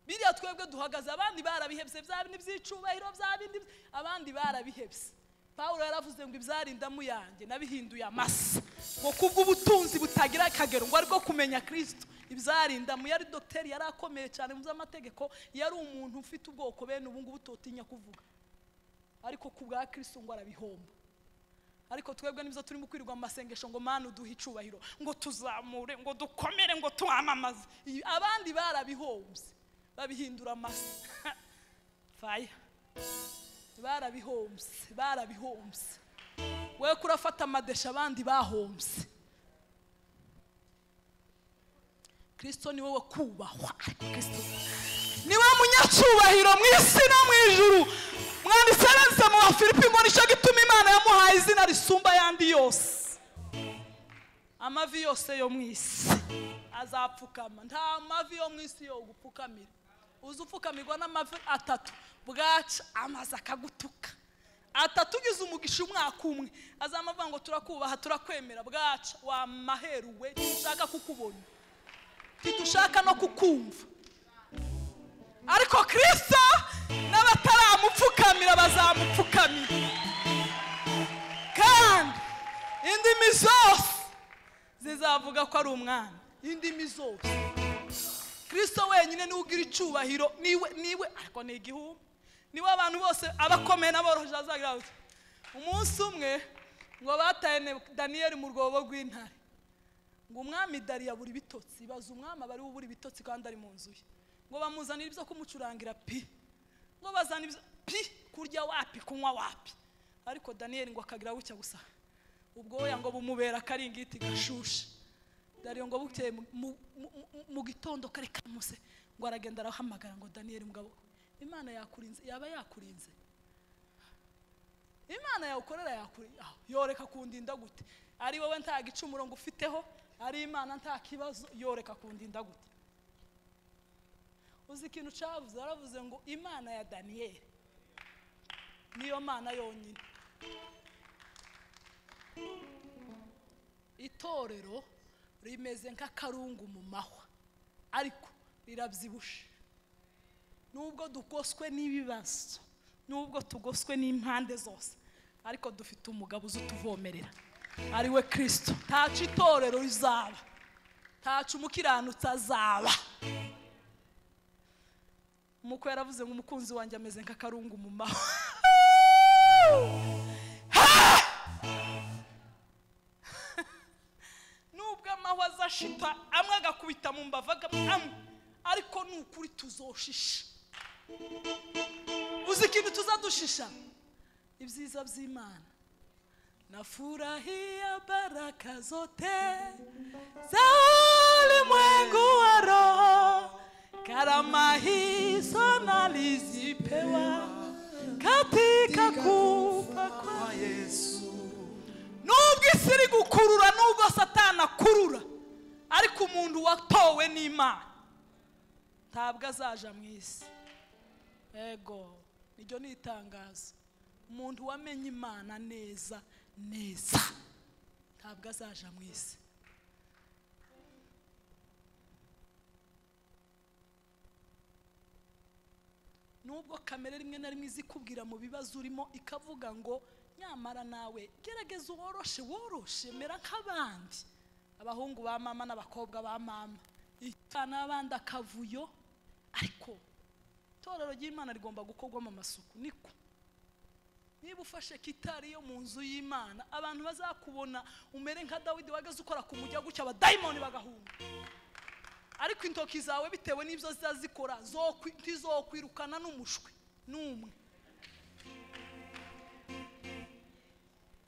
[SPEAKER 1] Biriya twebwe duhagaze, abandi barabihebye, bya bindi by'icubahiro, bya bindi abandi barabihebye. Paulo yaravuze ngo ibyarindamu yanjye nabihinduye amasa, ngo kubw'ubutunzi butagira akagero, ngo ariko kumenya Kristo. Ibyarindamu yari docteur, yari akomeye cyane mu by'amategeko, yari umuntu ufite ubwoko bene ubu ngubu utotinya kuvuga, ariko kubwa Kristo ngo arabihomba. Ariko twebwe nibyo turimo kwirirwa mu masengesho ngo Mana uduhe icubahiro, ngo tuzamure, ngo dukomere, ngo twamamaze. Abandi barabihombye, babihindura amasa. Fire. Barabihombye, barabihombye. Wewe kurafata amadesha, abandi bahombye. Kristo ni wowe kubahwa. Kristo ni wowe munyacyubahiro mu isi no mu ijuru. Mwanditse neza mu Bafilipi ngo nicyo gituma Imana yamuhaye izina risumba ayandi yose. Amavi yose yo mu isi azapfukama. Nta mavi yo mu isi yo gupfukamira. Uza upfukamirwa n'amavi 3, bwaca amazi akagutuka. 3 ugize umugisha umwaka umwe, azamavuga ngo turakubaha, turakwemera, bwaca wamaheruwe, dushaka kukubona, tidushaka no kukumva. Ariko Kristo n'abataramupfukamira bazamupfukamira. Kandi indimi zose zizavuga ko ari umwana. Indimi zose. Kristo wenyine niwe ugira icubahiro, niwe niwe, ariko ni igihumbi. Niwe abantu bose abakomeye n'aboroheje azagira bati. Umunsi umwe ngo bataye Daniel mu rwobo rw'intare. Ngo umwami Dariya buri bitotsi, baza umwami abari uburi bitotsi kandi ari mu nzu ye. Ngo bamuzanira ibyo kumucurangira pi. Ngo bazana ibyo pi, kurya wapi, kunywa wapi. Ariko Daniel ngo akagira bucya gusa. Ubwoya ngo bumubera karingiti gashushe. Dariyo ngo bukeye mu gitondo kare kamuse ngo aragenda arahamagara ngo Daniel mugabo, Imana yakurinze, yaba yakurinze. Imana yawukorera yakurinze. Yoreka kundinda gute? Ari wowe nta gicumuro ngo ufiteho, ari Imana nta kibazo, yoreka kundinda gute? Uzi ikintu cavuze, yaravuze ngo Imana ya Daniel niyo Mana yonyine. Itorero rimeze nk'akarungu mu mahwa, ariko rirabyibushe. Nubwo dugoswe n'ibibazo, nubwo tugoswe n'impande zose, ariko dufite umugabo uzutuvomerera, ari we Kristo. Ntaco itorero rizaba, ntaco umukiranutsi azaba. Umukwe yaravuze ngo umukunzi wanjye ameze nk'akarungu mu mahwa. Nubwo amahwa azashita, amwe agakubita mu mbavu, amwe, ariko nukuri tuzoshisha. Uzi ikintu tuzadushisha? Ibyiza by'Imana. Nafurahia baraka zote za ulimwengu wa roho, karama hizo nalizipewa katika kufa kwa Yesu. Nubwo isi iri gukurura, nubwo Satani akurura, ariko umuntu watowe n'Imana Ntabwo azaja mu isi. Ego, niryo ni itangazo. Umuntu wamenye Imana neza neza ntabwo azaja mu isi. Nubwo kamere rimwe na rimwe izikubwira mu bibazo urimo ikavuga ngo nyamara nawe gerageza woroshe woroshe mera nk'abandi, abahungu ba mama n'abakobwa ba mama, n'abandi akavuyo. Ariko itorero ry'Imana rigomba gukorwamo amasuku. Niko niba ufashe kitari yo mu nzu y'Imana, abantu bazakubona umere nka Dawidi wageze ukora ku mujya gutya abadayimoni bagahunga. Ariko intoki zawe bitewe n'ibyo zizazikora ntizokwirukana n'umushwi n'umwe,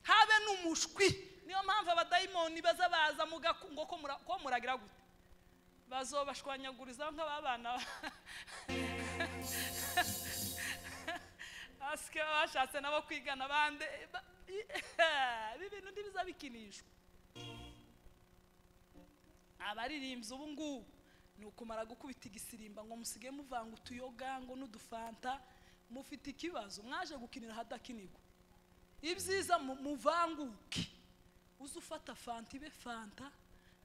[SPEAKER 1] habe n'umushwi. Niyo mpamvu abadayimoni baza baza ngo ko muragira gute, bazobashwanyaguriza nk'ababana asike bashatse nabo kwigana bande. Ibi bintu ntibizabikinishwa. Abaririmbyi ubu ngubu ni ukumara gukubita igisirimba ngo musige muvanga utuyoga ngo n'udufanta, mufite ikibazo mwaje gukinira hadakinirwa. Ibyiza muvanguke, uze ufata fanta ibe fanta,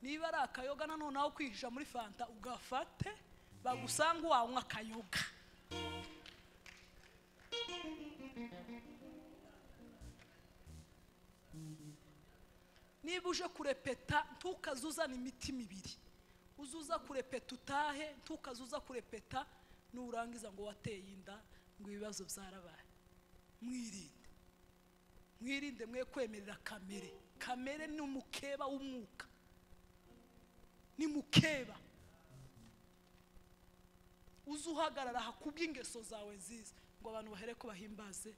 [SPEAKER 1] niba ari akayoga nanone aho kwihisha muri fanta ugafate bagusanga wanywa akayoga. Niba uje kurepeta ntukazuzana imitima ibiri, uzuza kurepeta utahe, ntukazuza kurepeta nurangiza ngo wateye inda ngo ibibazo byarabaye. Mwirinde, mwirinde mwe kwemerera kamere. Kamere ni umukeba w'umwuka, ni mukeba. Uzuhagarara hakubwa ingeso zawe nziza ngo abantu bahere ko bahimbaze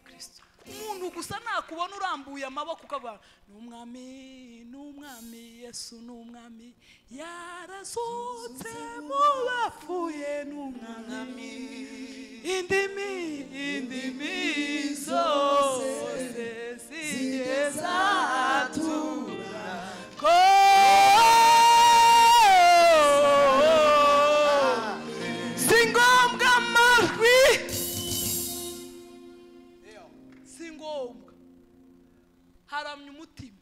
[SPEAKER 1] Kristo. Umuntu gusa nakubona urambuye amaboko ukaba n'umwami, n'umwami Yesu n'umwami, yarazutse mu bapfuye n'umwami. Indimi, indimi zose zizatura ko si ngombwa amajwi, si ngombwa. Haramya umutima,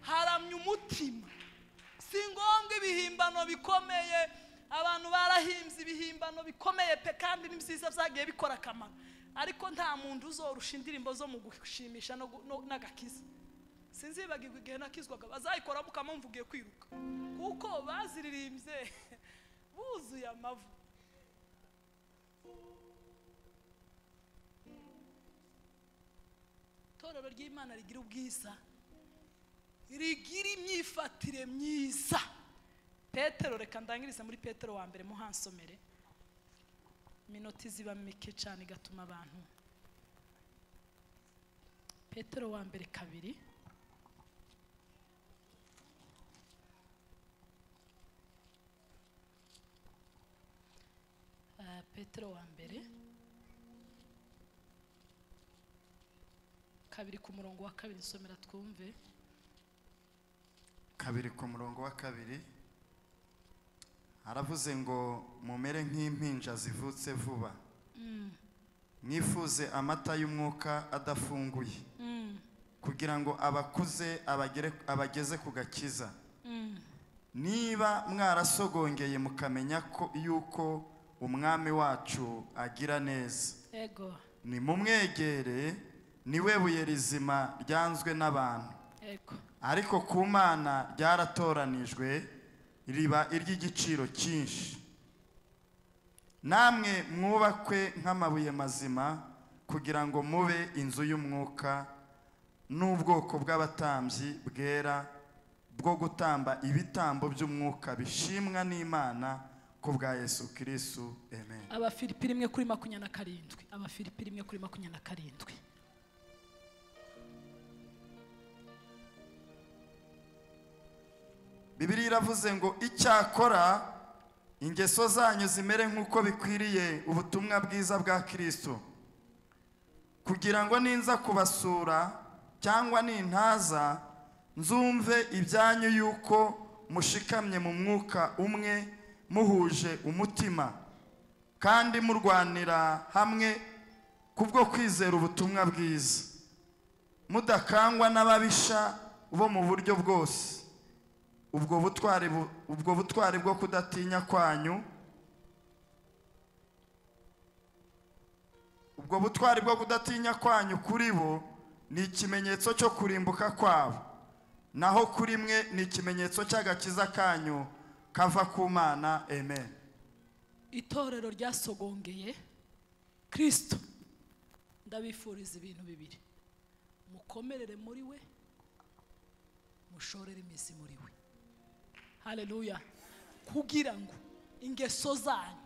[SPEAKER 1] haramya umutima. Si ngombwa ibihimbano bikomeye. Abantu barahimbye ibihimbano bikomeye pe, kandi ni byiza byagiye bikora akamaro, ariko nta muntu uzorusha indirimbo zo mu gushimisha n'agakiza. Sinzibagirwa igihe nakizwaga bazayikora mukamumvugiye kwiruka, kuko baziririmbye buzuye amavu. Itorero ry'Imana rigira ubwiza, rigira imyifatire myiza. Petero, reka ndangirize muri Petero wa mbere muhansomere, minota ziba mike cyane igatuma abantu. Petero wa mbere 2, Petero wa mbere 2 ku murongo wa 2, nsomera twumve.
[SPEAKER 3] 2 ku murongo wa 2 haravuze ngo mumere nk'impinja zivutse vuba, mwifuze amata y'umwuka adafunguye, kugira ngo abakuze abageze ku gakiza. Niba mwarasogongeye mukamenya ko yuko umwami wacu agira neza,
[SPEAKER 1] ego
[SPEAKER 3] ni mumwegere, niwe buye rizima ryanzwe n'abantu,
[SPEAKER 1] ego
[SPEAKER 3] ariko ku Mana ryaratoranijwe riba iry'igiciro cyinshi. Namwe mwubakwe nk'amabuye mazima, kugira ngo mube inzu y'umwuka n'ubwoko bw'abatambyi bwera bwo gutamba ibitambo by'umwuka bishimwa n'Imana ku bwa Yesu Kristo. Amen.
[SPEAKER 1] Abafilipi 1:27. Abafilipi 1:27.
[SPEAKER 3] Bibiliya iravuze ngo icyakora ingeso zanyu zimere nk'uko bikwiriye ubutumwa bwiza bwa Kristo, kugira ngo ninza kubasura cyangwa nintaza nzumve ibyanyu yuko mushikamye mu mwuka umwe, muhuje umutima kandi murwanira hamwe kubwo kwizera ubutumwa bwiza, mudakangwa n'ababisha bo mu buryo bwose. Ubwo butwari bwo kudatinya kwanyu, ubwo butwari bwo kudatinya kwanyu kuri bo ni ikimenyetso cyo kurimbuka kwabo, naho kuri mwe ni ikimenyetso cy'agakiza kanyu kava ku Mana. Amen.
[SPEAKER 1] Itorero ryasogongeye Kristo, ndabifuriza ibintu bibiri: mukomerere muri we, mushorere imizi muri we. Haleluya. Kugira ngo ingeso zanyu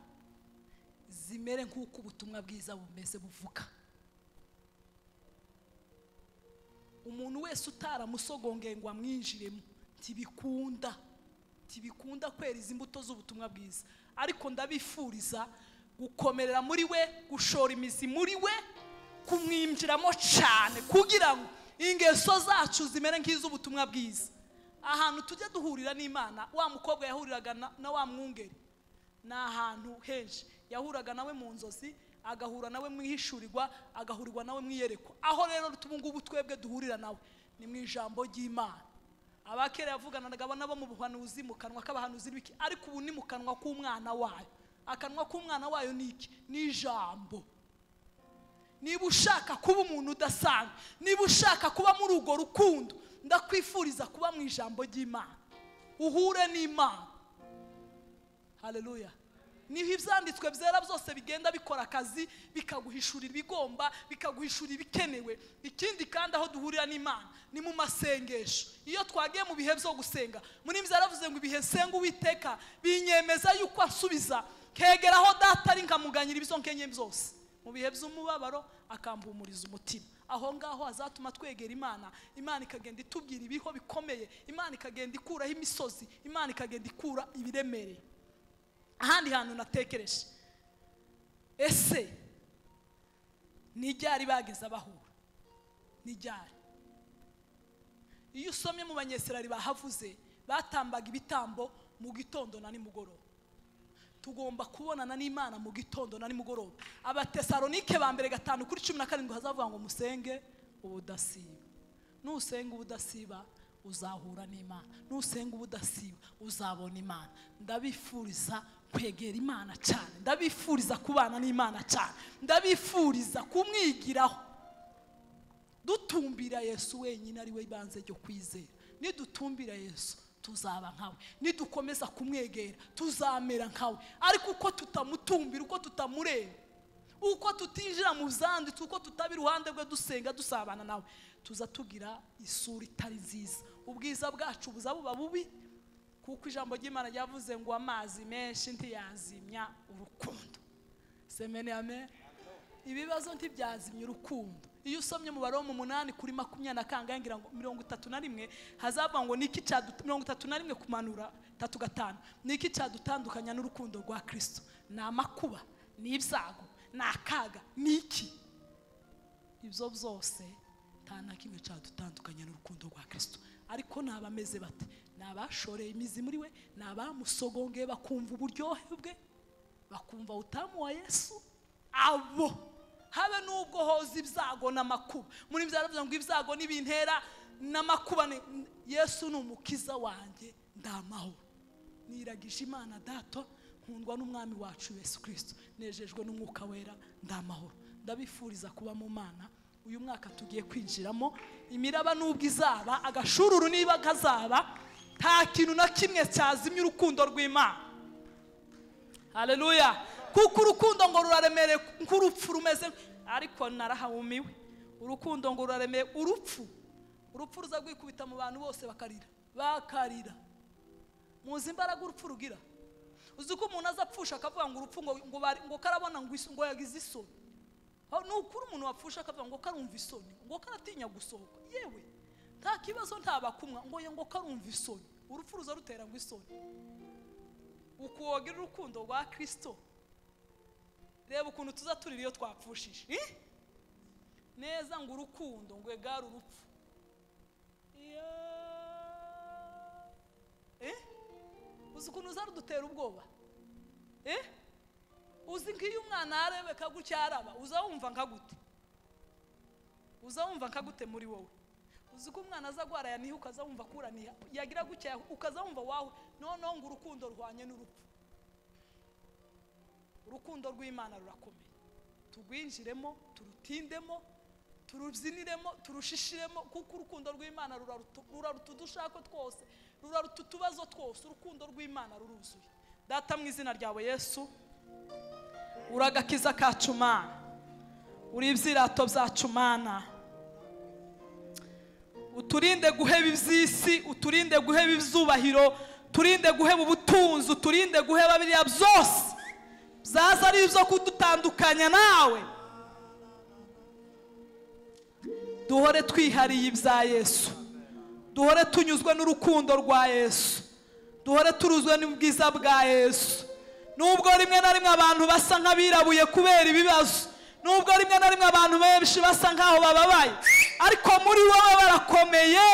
[SPEAKER 1] zimere nk'uko ubutumwa bwiza bumeze buvuga. Umuntu wese utaramusogongeye ngo amwinjiremo ntibikunda kwera imbuto z'ubutumwa bwiza. Ariko ndabifuriza gukomerera muri we, gushora imizi muri we, kumwinjiramo cyane, kugira ngo ingeso zacu zimere nk'iz'ubutumwa bwiza. Ahantu tujya duhurira n'Imana, wa mukobwa yahuriraga na wa mwungeri, ni ahantu henshi yahuraga nawe mu nzozi, agahura nawe mu ihishurirwa, agahurirwa nawe mu iyerekwa. Aho rero ubu twebwe duhurira nawe ni mu ijambo ry'Imana. Abakera yavuganaga nabo mu buhanuzi, mu kanwa k'abahanuzi n'ibiki, ariko ubu ni mu kanwa k'umwana wayo. Akanwa k'umwana wayo ni iki? Ni ijambo. Niba ushaka kuba umuntu udasanzwe, niba ushaka kuba muri urwo rukundo, ndakwifuriza kuba mu ijambo ry'Imana, uhure n'Imana. Haleluya. Niho ibyanditswe byera byose bigenda bikora akazi, bikaguhishurira ibigomba, bikaguhishurira ibikenewe. Ikindi kandi aho duhurira n'Imana ni mu masengesho. Iyo twagiye mu bihe byo gusenga, muri mbi yaravuze ngo ibihe nsenga Uwiteka binyemeza yuko asubiza, kegera aho data ari nkamuganyira ibyo nkenye byose. Mu bihe by'umubabaro akampumuriza umutima. Aho ngaho azatuma twegera Imana, Imana ikagenda itubwira ibiho bikomeye, Imana ikagenda ikuraho imisozi, Imana ikagenda ikura ibiremereye. Ahandi hantu natekereje, ese nijyari bageze abahura? Nijyari? Iyo usomye mu Banyesirayeli bahavuze, batambaga ibitambo mu gitondo na nimugoroba. Tugomba kubonana n'Imana mu gitondo na nimugoroba. Abatesalonike ba mbere 5:17 hazavuga ngo musenge ubudasiba. Nusenga ubudasiba uzahura n'Imana, nusenga ubudasiba uzabona Imana. Ndabifuriza kwegera Imana cyane, ndabifuriza kubana n'Imana cyane, ndabifuriza kumwigiraho. Dutumbira Yesu wenyine ari we ibanze ryo kwizera. Nidutumbira Yesu tuzaba nkawe, nidukomeza kumwegera tuzamera nkawe. Ariko uko tutamutumbira, uko tutamureba, uko tutinjira mu byanditswe, uko tutaba iruhande rwe dusenga dusabana nawe, tuza tugira isura itari nziza. Ubwiza bwacu buza buba bubi, kuko ijambo ry'Imana ryavuze ngo amazi menshi ntiyazimya urukundo. Semene amen. Ibibazo ntibyazimya urukundo. Iyo usomye mu Baroma 8:20 ngira ngo 31 hazava ngo niki cya 31 kumanura 35, niki cyadutandukanya n'urukundo rwa Kristo? Ni amakuba, ni ibyago, ni akaga, ni iki? Ibyo byose nta na kimwe cyadutandukanya n'urukundo rwa Kristo. Ariko nabameze bate? Nabashoreye imizi muri we, nabamusogongeye bakumva uburyohe bwe, bakumva utamu wa Yesu. Abo habe nubwo hoza ibyago n'amakuba, muri byaravuze ngo ibyago n'ibintera n'amakuba, Yesu ni umukiza wanjye, ndamahoro. Niragije Imana Data, nkundwa n'umwami wacu Yesu Kristo, nejejwe n'umwuka wera, ndamahoro. Ndabifuriza kuba mu Mana. Uyu mwaka tugiye kwinjiramo, imiraba nubwo izaba, agashururu niba kazaba, nta kintu na kimwe cyazimya urukundo rw'Imana. Haleluya. Kuko urukundo ngo ruraremereye nk'urupfu rumeze, ariko narahawumiwe. Urukundo ngo ruraremeye urupfu. Urupfu ruza gwikubita mu bantu bose bakarira, bakarira. Muzi imbaraga urupfu rugira. Uzi ko umuntu azapfusha akavuga ngo urupfu ngo karabona ngo ngo yagize isoni. Nukuri umuntu wapfusha akavuga ngo karumva isoni, ngo karatinya gusohoka. Yewe nta kibazo ntabakumwa ngo karumva isoni. Urupfu ruza rutera ngo isoni. Ukuwogira urukundo rwa Kristo. Reba ukuntu tuzaturira iyo twapfushije. Neza ngo urukundo ngo egara urupfu. Uzi ukuntu uzarudutera ubwoba. Uzi nk'iyo umwana arebeka gutya araba, uza wumva nka gute? Uza wumva nka gute muri wowe? Uzi ko umwana aza gwara yaniha ukaza wumva kuraniha, yagira gutya ukaza wumva wawe. Noneho ngo urukundo ruhwanye n'urupfu. Urukundo rw'Imana rurakomeye, tugwinjiremo, turutindemo, turubyiniremo, turushishiremo, kuko urukundo rw'Imana ruraruta udushako twose, ruraruta utubazo twose. Urukundo rw'Imana ruruzuye. Data, mu izina ryawe Yesu, uragakiza kacu Mana, uri ibyirato byacu Mana, uturinde guheba iby'isi, uturinde guheba ibyubahiro, turinde guheba ubutunzi, uturinde guheba biriya byose byaza ari ibyo kudutandukanya nawe. Duhore twihariye ibya Yesu, duhore tunyuzwe n'urukundo rwa Yesu, duhore turuzwe n'ubwiza bwa Yesu. Nubwo rimwe na rimwe abantu basa nk'abirabuye kubera ibibazo, nubwo rimwe na rimwe abantu benshi basa nk'aho bababaye, ariko muri wowe barakomeye,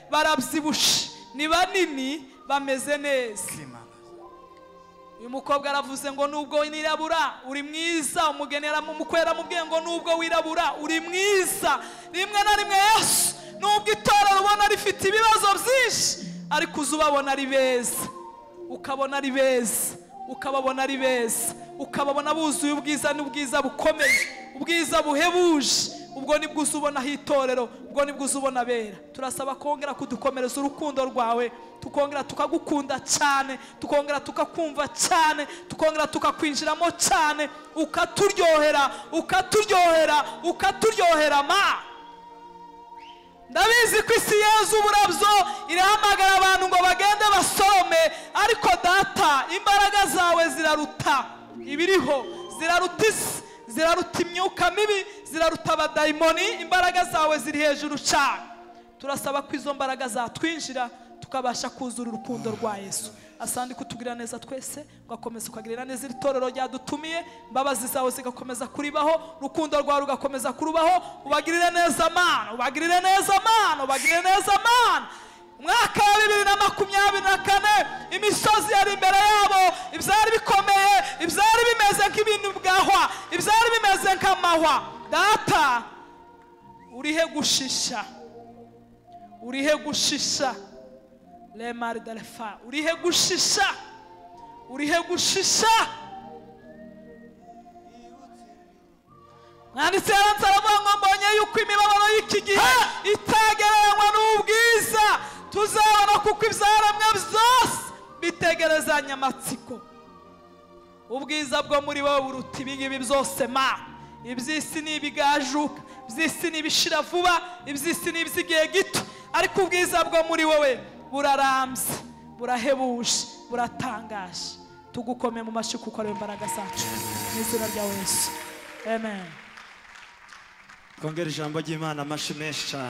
[SPEAKER 1] barabyibushe, ni banini, bameze neza. Uyu mukobwa aravuze ngo nubwo nirabura uri mwiza. Umugeni umukwe yaramubwiye ngo nubwo wirabura uri mwiza. Rimwe na rimwe Yesu, nubwo itorero ubona rifite ibibazo byinshi, ariko uza ubabona ari beza, ukabona ari beza, ukababona ari beza, ukababona buzuye ubwiza n'ubwiza bukomeye, ubwiza buhebuje. Ubwo nibwo uza ubonaho itorero, ubwo nibwo uza ubona bera. Turasaba kongera kudukomereza urukundo rwawe, tukongera tukagukunda cyane, tukongera tukakumva cyane, tukongera tukakwinjiramo cyane, ukaturyohera, ukaturyohera, ukaturyohera ma. Ndabizi ko isi yeze uburabyo irahamagara abantu ngo bagende basorome, ariko Data, imbaraga zawe ziraruta ibiriho, ziraruta isi, ziraruta imyuka mibi, ziraruta abadayimoni. Imbaraga zawe ziri hejuru cyane. Turasaba ko izo mbaraga zatwinjira, tukabasha kuzura urukundo rwa Yesu. Asandi kutugirira neza twese, ugakomeza ukagirira neza iri torero ryadutumiye, imbabazi zawe zigakomeza kuribaho, urukundo rwawe rugakomeza kurubaho. Ubagirire neza Mana, ubagirire neza Mana, ubagirire neza Mana. Umwaka wa 2024, imisozi yari imbere yabo, ibyari bikomeye, ibyari bimeze nk'ibintu bwahwa, ibyari bimeze nk'amahwa. Data, urihe gushisha, urihe gushisha, lemar dalefa, urihe gushisha, urihe gushisha. Mwanditsi yaranze aravuga ngo mbonye yuko imibabaro y'iki gihe itagereranywa n'ubwiza tuzabona, kuko ibyaremwe byose bitegerezanya amatsiko. Ubwiza bwo muri wowe buruta ibingibi byose ma. Iby'isi ni ibigajuka, iby'isi ni ibishira vuba, iby'isi ni iby'igihe gito, ariko ubwiza bwo muri wowe burarambye, burahebuje, buratangaje. Tugukome mu mashyi kuko ari imbaraga zacu. Mu izina rya Yesu, amen.
[SPEAKER 4] Twongere ijambo ry'Imana amashyi menshi cyane.